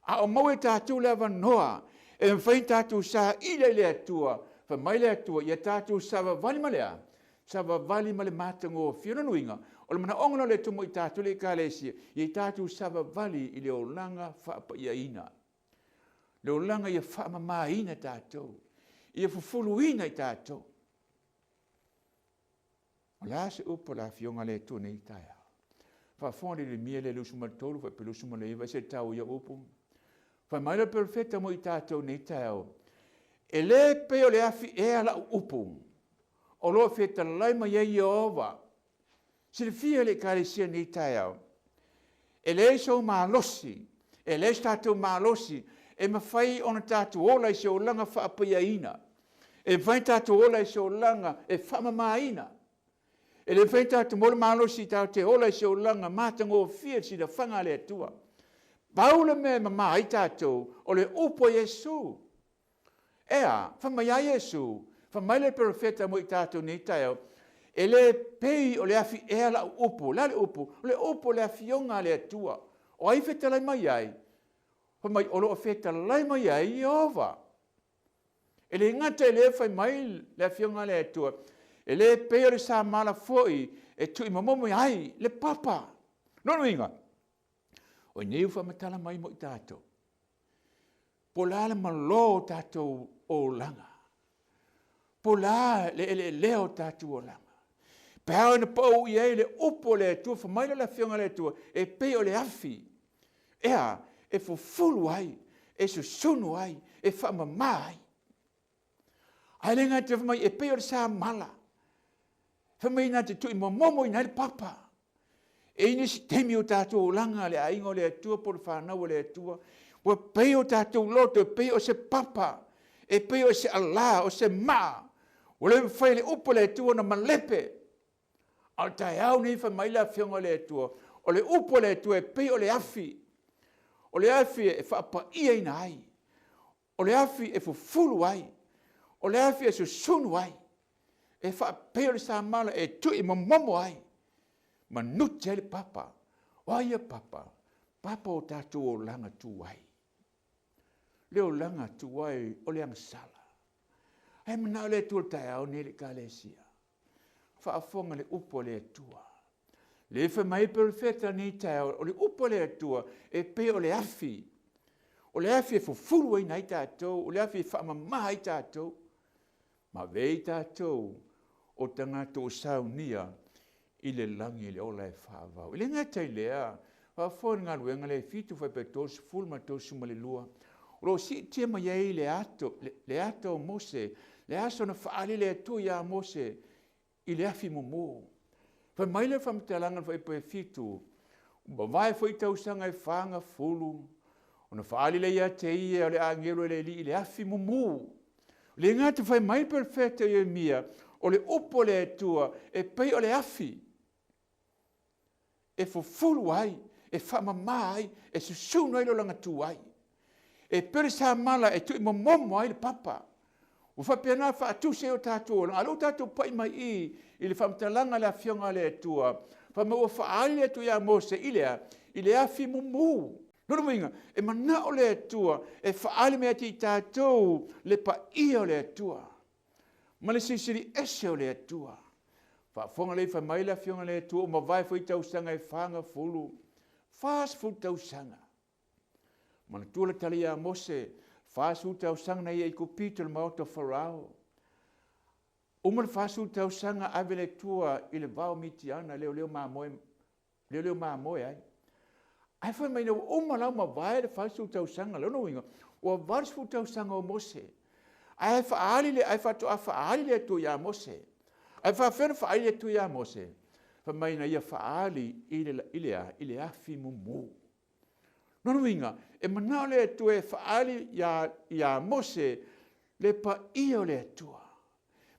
A o maua e tatou le avanoa e mafai ona tatou saili ai le Atua, fai mai le Atua, ia tatou savavali ma le a? Savavali ma le matagofie. O lona uiga, o le manaoga lena o le Atua mo i tatou le Ekalesia, ia tatou savavali i le olaga faapaiaina. Le olaga ia faamamaina tatou, ia fufuluina i tatou. O le a se upu a le Afioga a le Atua nei taeao? Faafofoga le Ieremia le 23 faapea 29, e se tau ia upu. Fai mai le perofeta mo i tatou nei taeao, e le pei o le afi ea lau upu, o lo o fetalai mai ai Ieova. Silafia e le Ekalesia i lenei taeao, e leai sou malosi, e leai so tatou malosi e mafai ona tatou ola i se olaga faapaiaina, e mafai ona tatou ola i se olaga e faamamaina. E le mafai ona tatou maua le malosi tatou te ola i se olaga matagofie i le silafaga a le Atua. Pau le mea e mama ai tatou, o le upu a Iesu. E a, fai mai a Iesu, fai mai le perofeta mo i tatou nei taeao, e le pei o le afi ea lau upu. O le a le upu? O le upu o le afioga a le Atua. O ai fetalai mai ai? Fai mai, o lo o fetalai mai ai Ieova. E le gata i lea fai mai le afioga a le Atua, e le pei o le samala foi e tuuimomomo ai le papa. Lona uiga, o nei ua faamatala mai mo i tatou, Po o le a le malo o tatou olaga, po o le a le eleelea o tatou olaga, pe a ona pau i ai le upu a le Atua, fai mai le Afioga a le Atua, e pei o le afi, e a, e fufulu ai, e susunu ai, e faamama ai. Ae le gata fai mai, e pei o le samala, fai mai na te tuuimomomoina ai le papa. E i ai nisi taimi o tatou olaga, le aiga o le Atua po o le fanau a le Atua, ua pei o tatou loto, e pei o se papa, e pei o se alā, o se maa, ua le mafai e le upu a le Atua ona malepe. A o le taeao nei fai mai le Afioga a le Atua, o le upu a le Atua e pei o le afi, o le afi e faapaiaina ai, o le afi e fufulu ai, o le afi e susunu ai. E faapei o le samala e tui momomo ai ma nuti ai le papa. O ai ia papa? Papa o tatou olaga tuai. Le olaga tuai o le agasala. Ae manao le Atua i le taeao nei le Ekalesia. Faafofoga le upu a le Atua. Le fai mai perofeta nei taeao, o le upu a le Atua e pei o le afi. O le afi e fufulu ai nai tatou, o le afi e faamama ai tatou. Ma avea i tatou o tagata ua saunia i le lagi i le ola e faavavau. E le gata i lea, faafofoga i le galuega lea e 7 fuaiupu 30 ma le 32, o lo o siitia mai ai le ato, le, le ata o Mose, le aso na faaali le Atua ia Mose i le afi mumu. Fai mai le faamatalaga i le fuaiupu e 7, ua mavae foi tausaga e fagafulu, ona faaali lea ia te ia o le agelu e le Alii i le afi mumu. Le gata fai mai le perofeta Ieremia, o le upu a le Atua e pei o le afi e fufulu ai, e faamama ai, e susunu ai le olaga tuai. E pei o le samala e tuuimomomo ai le papa. Ua faapena faatusi ai o tatou olaga. A o lea ua tatou pai mai i i le faamatalaga a le Afioga a le Atua, fai mai ua faaali le Atua ia Mose i le a? I le afi mumu. Lona uiga, e manao le Atua e faaali mai ia te i tatou le paia o le Atua ma le silisili ese o le Atua. Faafofoga lelei fai mai le Afioga a le Atua, ua mavae foi tausaga e fagafulu, 40 tausaga. Manatua le tala ia Mose, 40 tausaga na ia Aikupito i le maota o Farao. Uma le 40 tausaga ave le Atua i le vao Mitiana e leoleo mamoe, leoleo mamoe ai. Ae fai mai ina ua uma la mavae le 40 tausaga, lona uiga ua 80 tausaga o Mose. Ae faaali le, ae faatoa faaali le Atua ia Mose. Ae faafefea ona faaali le Atua ia Mose? Fai mai na ia faaali i le, i le a? I le afi mumu. Lona uiga, e manao le Atua e faaali iā, iā Mose le paia o le Atua.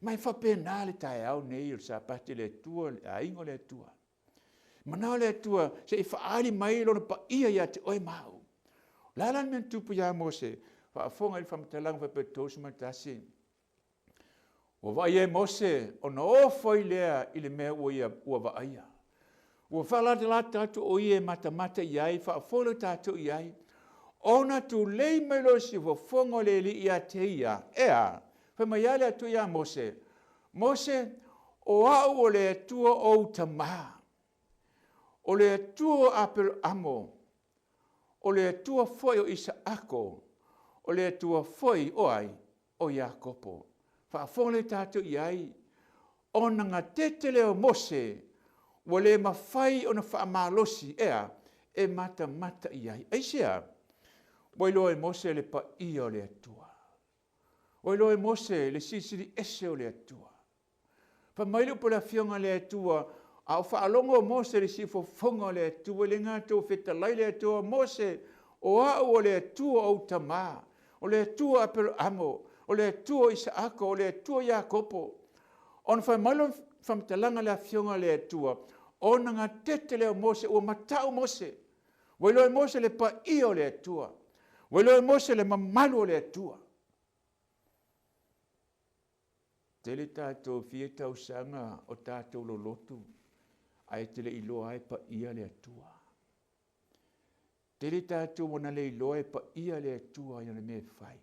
Ma e faapena le taeao nei o le Sapati le Atua, le aiga o le Atua. Manao le Atua se i faaali mai lona paia ia te oe ma au. O le a la le mea na tupu ia Mose? Faafofoga i le faamatalaga faapea 31. Ua vaaia e Mose ona ofo ai lea i le mea ua ia ua vaaia. Ua faalatalata atu o ia e matamata i ai, faafolo tatou i ai. Ona tulei mai loa o le siufofoga o le Alii ia te ia, e a? Fai mai a le Atua ia Mose, Mose, o au o le Atua o ou tamā, o le Atua o Aperoamo, o le Atua foi o Isaako, o le Atua foi o ai? O Iakopo. Faafofoga lelei tatou i ai, ona gatete lea o Mose, ua le mafai ona faamalosi, e a? E matamata i ai. Aisea? Ua iloa e Mose le paia o le Atua. Ua iloa e Mose le silisili ese o le Atua. Fai mai le upu a le Afioga a le Atua, a o faalogo o Mose i le siufofoga o le Atua, e le gata ua fetalai le Atua, Mose, o au o le Atua o ou tamā, o le Atua o Aperamo, o le Atua o Isaako, o le Atua o Iakopo. Ona fai mai lona faamatalaga a le Afioga a le Atua, ona gatete lea o Mose, ua matau Mose. Ua iloa e Mose le paia o le Atua. Ua iloa e Mose le mamalu o le Atua. Tele tatou fia tausaga o tatou lolotu ae te le iloa ai paia le Atua. Tele tatou ua na le iloa e paia le Atua i ana mea e fai.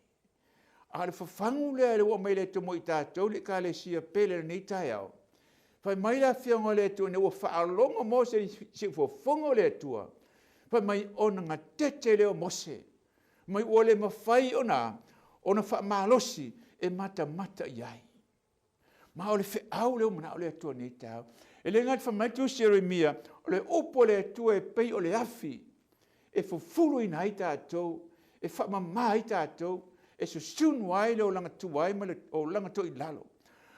A o le fafagu lea ua aumai le Atua mo i tatou le Ekalesia pele i lenei taeao. Fai mai le Afioga o le Atua ina ua faalogo Mose i siufofoga o le Atua, fai mai ona gatete lea o Mose, mai ua le mafai ona ona faamalosi e matamata i ai. Ma o le feau lea ua manao le Atua nei taeao. E le gata fai mai tusi Ieremia, o le upu a le Atua e pei o le afi e fufuluina ai tatou, e faamama ai tatou, e susunu ai le olaga tuai ma le olaga toilalo.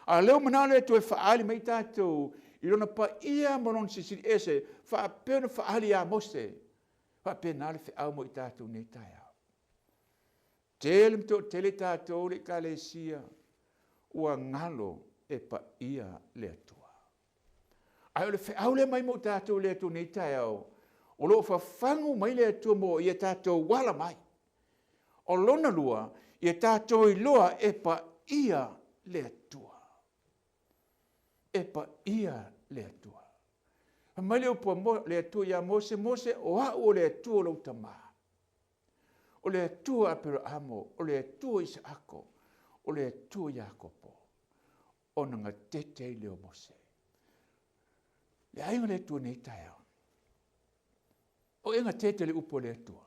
A o lea ua manao le Atua e faaali mai tatou i lona paia ma lona silisili ese, faapea ona faaali ia Mose. Faapena le feau mo i tatou nei taeao. Tele ma toatele tatou le Ekalesia ua galo e paia le Atua. Ae o le feau lea mai mo tatou le Atua nei taeao, o lo o fafagu mai le Atua mo ia tatou ala mai. O lona lua, ia tatou iloa e paia le Atua. E paia le Atua. Fai mai le upu a le Atua ia Mose, Mose, o au o le Atua o lou tamā. O le Atua Aperaamo, o le Atua Isaako, o le Atua Iakopo. Ona gatete ai lea o Mose. Le aiga o le Atua nei taeao. O e gatete le upu a le Atua.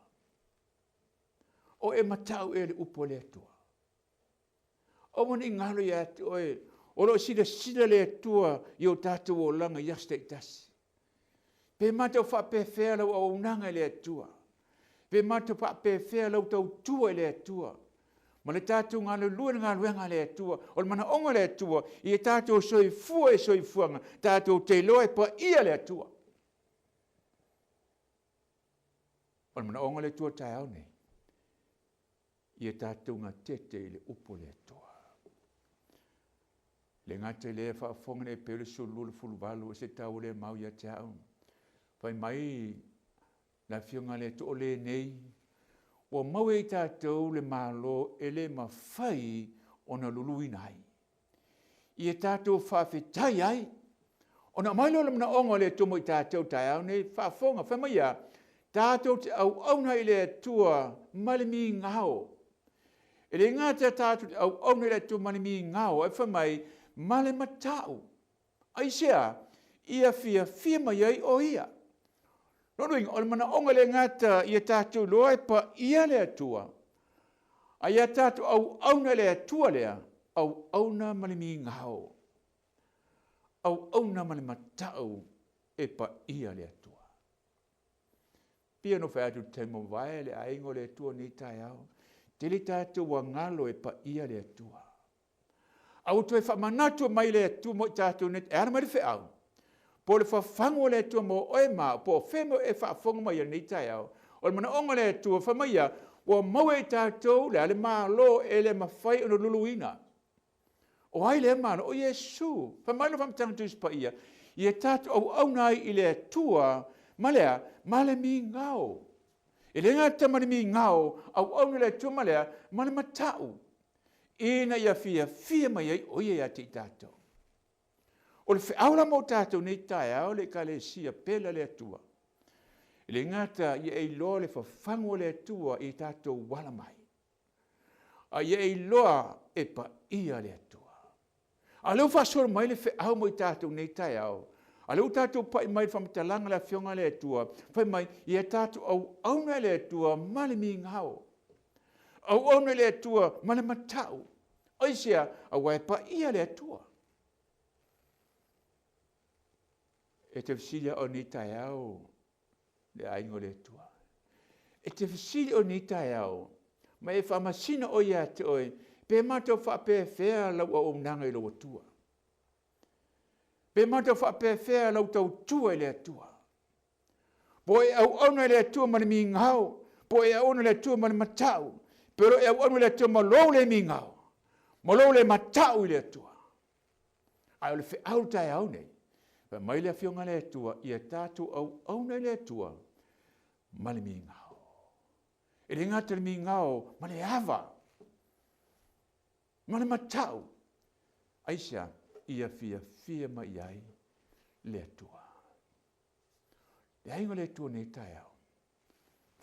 O e matau ea le upu a le Atua. Aua ne i galo ia te oe, o lo o silasila le Atua i o tatou olaga i aso taitasi. Pe matou faapefea lau auaunaga i le Atua, pe matou faapefea lau tautua i le Atua, ma le tatou galulue i le galuega a le Atua. O le manaoga o le Atua, ia tatou soifua i soifuaga, tatou te iloa e paia le Atua. O le manaoga o le Atua taeao nei, ia tatou gatete i le upu a le Atua. Le gata i lea faafofoga le Epeu le 12 18 e se taua le mau ia te au. Fai mai le afioga a le Atua o lenei, ua maua e i tatou le Malo e le mafai ona luluina ai. Ia tatou faafetai ai. Ona aumai lea o le manaoga o le Atua mo i tatou taeao nei, faafofoga, fai mai ia, tatou te auauna i le Atua ma le migao. E le gata tatou te auauna i le Atua ma le migao, ae fai mai, ma le matau. Aisea? Ia fiafia mai ai o Ia. Lona uiga, o le manaoga le gata ia tatou iloa e paia le Atua, a ia tatou auauna i le Atua lea, auauna ma le migao, auauna ma le matau e paia le Atua. Pei ona fai atu i le taimi ua mavae le aiga o le Atua nei taeao, tele tatou ua galo e paia le Atua. A ua toe faamanatu mai le Atua mo i tatou nei, e ala mai le feau, po o le fafagu o le Atua mo oe ma au, po o fea mea e faafofoga mai ai lenei taeao. O le manaoga o le Atua, fai mai ia, ua maua e i tatou le a le Malo e le mafai ona luluina. O ai lea Malo? O Iesu. Fai mai le faamatalaga Tusi Paia, ia tatou auauna ai i le Atua ma le a? Ma le migao. E le gata ma le migao, auauna i le Atua ma le a? Ma le matau. Ina ia fiafia mai ai o ia ia te i tatou. O le feau la mo tatou nei taeao le Ekalesia pele a le Atua. E le gata ia e iloa le fafagu o le Atua i tatou ala mai. A ia e iloa e paia le Atua. A o lea ua faasolo mai le feau mo i tatou nei taeao, a o lea ua tatou pai mai i le faamatalaga a le Afioga a le Atua, fai mai, ia tatou auauna i le Atua ma le migao. Auauna i le Atua ma le matau. Aisea? Aua e paia le Atua. E te fesili o nei taeao le aiga o le Atua. E te fesili o nei taeao, ma e faamasina oe ia te oe, pe matou faapefea lau auaunaga i lou Atua. Pe matou faapefea lau tautua i le Atua. Po e auauna i le Atua ma le migao, po e auauna i le Atua ma le matau, pe o lo e auauna i le Atua ma lou le migao, ma lou le matau i le Atua. Ae o le feau taeao nei, fai mai le Afioga a le Atua, ia tatou auauna i le Atua ma le migao. E le gata i le migao, ma le ava, ma le matau. Aisea? Ia fiafia mai ai le Atua. Le aiga o le Atua nei taeao.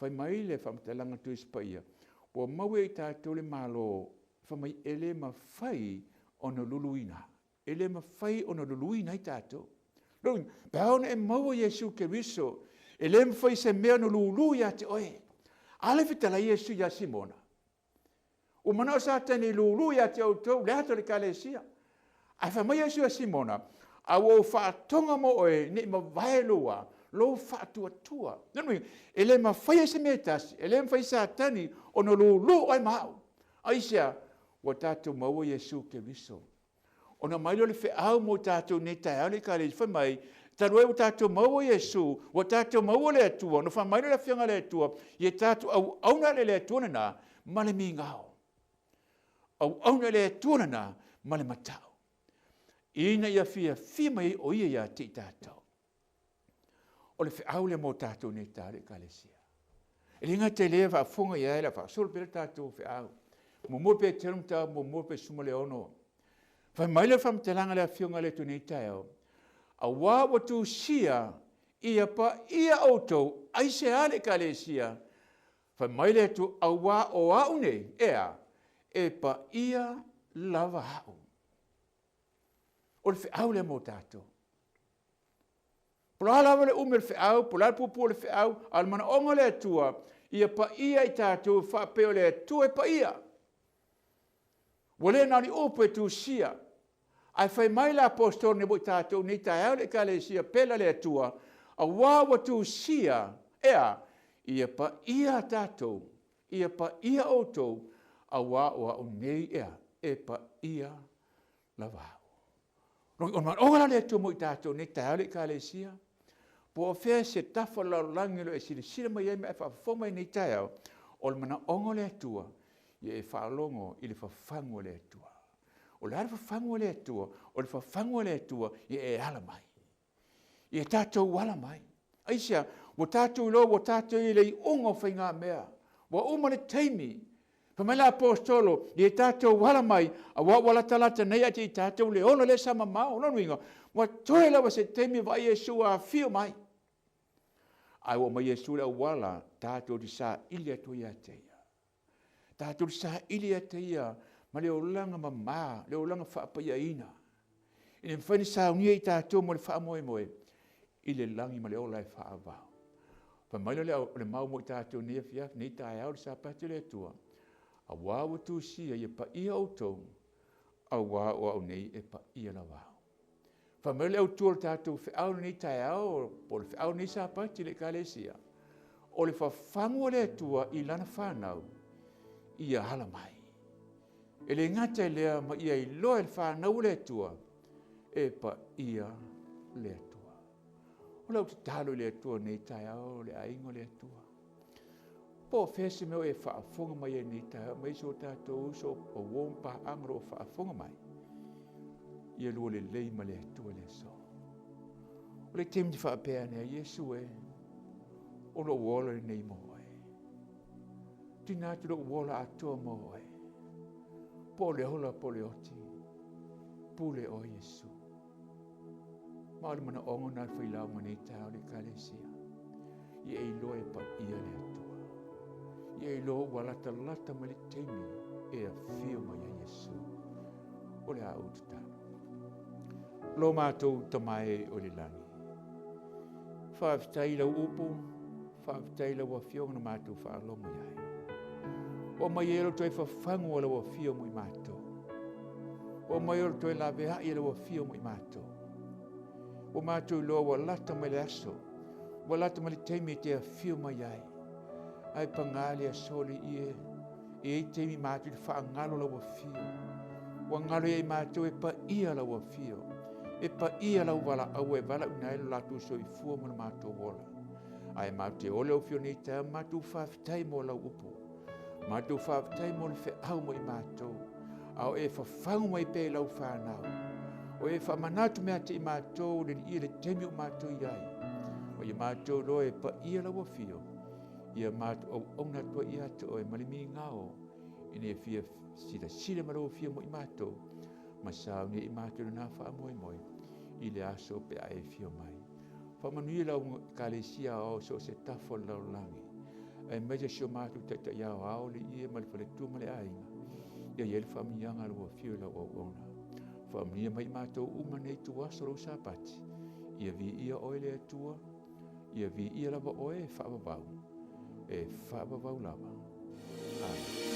Fai mai le faamatalaga Tusi Paia, ua maua e i tatou le Malo, fai mai e le mafai ona luluina. E le mafai ona luluina ai tatou. Lona uiga, pe a ona e maua Iesu Keriso, e le mafai se mea ona lulu ia te oe. A le fetalai Iesu ia Simona, Ua manao Satani e lulu ia te outou le ata o le ekalesia. Ae fai mai Iesu ia Simona, A ua ou faatoga mo oe ne i mavae lou a, lou faatuatua. Lona uiga, e le mafai e se mea e tasi, e le mafai e Satani ona lulu oe ma au. Aisea? Ua tatou maua Iesu Keriso. Ona aumai lea o le feau mo tatou nei taeao le ekalesia, fai mai, talu ai ua tatou maua Iesu, ua tatou maua le Atua, ona fai mai lea o le Afioga a le Atua, ia tatou auauna i le Atua lena ma le migao. Auauna i le Atua lena ma le matau. Ina ia fiafia mai ai o ia ia te i tatou. O le feau lea mo tatou nei taeao le ekalesia. E le gata i lea faafofoga i ai la faasolo pea le tatou feau. Muamua Petelo mataupu muamua pe 16. Fai mai le faamatalaga a le Afioga i le Atua i lenei taeao, Auā ua tusia ia paia outou, aisea le Ekalesia? Fai mai le Atua, Auā o au nei, ea, e paia lava au. O le feau lea mo tatou. Po o le a lava le umi o le feau, po o le a le puupuu o le feau, a o le manaoga o le Atua, ia paia i tatou faapea o le Atua e paia. Ua le na o ni upu e tusia, ae fai mai le Aposetolo nei mo i tatou nei taeao le Ekalesia pele a le Atua, auā ua tusia, e a? Ia paia tatou, ia paia outou, auā o au nei, e a? E paia lava au. O le manaoga la o le Atua mo i tatou nei taeao le Ekalesia, po o fea se tafa o le lalolagi o lo o e silasila mai ai ma e faafofoga mai i lenei taeao, o le manaoga o le Atua, ia e faalogo i le fafagu o le Atua. O le a le fafagu o le Atua? O le fafagu o le Atua, ia e ala mai. Ia tatou ala mai. Aisea? Ua tatou iloa ua tatou i le iuga o faigamea. Ua uma le taimi. Fai mai le Aposetolo, ia tatou ala mai, auā ua latalata nei ia te i tatou le ola lea sa mamao. O lona uiga, ua toe lava se taimi e vaai Iesu a afio mai. Ae ua aumai Iesu le auala tatou te saili atu ai ia te ia. Tatou te saili ia te ia ma le olaga mama, le olaga faapaiaina. Ina ia mafai ona saunia i tatou mo le faamoemoe i le lagi ma le ola e faavavau. Fai mai lea o le mau mo i tatou nei afiafi, nei taeao le Sapati o le Atua, auā ua tusia ia paia outou, auā o au nei e paia lava au. Fai mai le autu o le tatou feau lenei taeao, po o le feau lenei Sapati i le Ekalesia, o le fafagu o le Atua i lana fanau, ia ala mai. E le gata i lea ma ia iloa e le fanau o le Atua, e paia le Atua. O lau tatalo i le Atua nei taeao, le aiga o le Atua. Po o fea se mea o e faafofoga mai ai nei taeao, aemaise o tatou uso o uo ma paaga o lo o faafofoga mai, ia lua lelei ma le Atua i le aso. O le taimi te faapea ane ai, Iesu e, o lou ola lenei mo oe. Tuuina atu lou ola atoa mo oe. Po o le ola po o le oti, pule oe Iesu. Ma o le manaoga na le failauga nei taeao le Ekalesia. Ia e iloa e paia le Atua. Ia e iloa ua latalata mai le taimi e afio mai ai Iesu. O le a ou tatalo. Lo matou Tama e o le lagi. Faafetai i lau upu, faafetai i lau afioga na matou faalogo i ai. Ua aumai ai lo toe fafagu o lau afio mo i matou. Ua aumai ai lo toe laveai e lau afio mo i matou. Ua matou iloa ua lata mai le aso, ua lata mai le taimi e te afio mai ai. Ae pagā le aso le ie, e i ai taimi matou te faagalo lau afio. Ua galo ia i matou e paia lau afio, e paia lau valaau e valaauina ai lo latou soifua ma lo matou ola. Ae matou te ola lau afio nei taeao, matou faafetai mo lau upu. Matou faafetai mo le feau mo i matou, a o e fafagu mai pea i lau fanau. O e faamanatu mea te i matou le liia le taimi o matou i ai. Ma ia matou loa e paia lau afio, ia matou auauna atu ai ia te oe ma le migao, ina ia fia silasila ma lau afio mo i matou, ma saunia i matou lena faamoemoe i le aso pe a e afio mai. Faamanuia lau Ekalesia aoao i so o se tafa o le lalolagi, aemaise si o matou Taitai Aoao, le ie ma le faletua ma le aiga, ia i ai le faamanuiaga a lau Afio i lau auauna. Faamanuia mai i matou uma nei ituaso o lou Sapati, ia viia oe le Atua, ia viia lava oe e faavavau, e faavavau lava. Amene.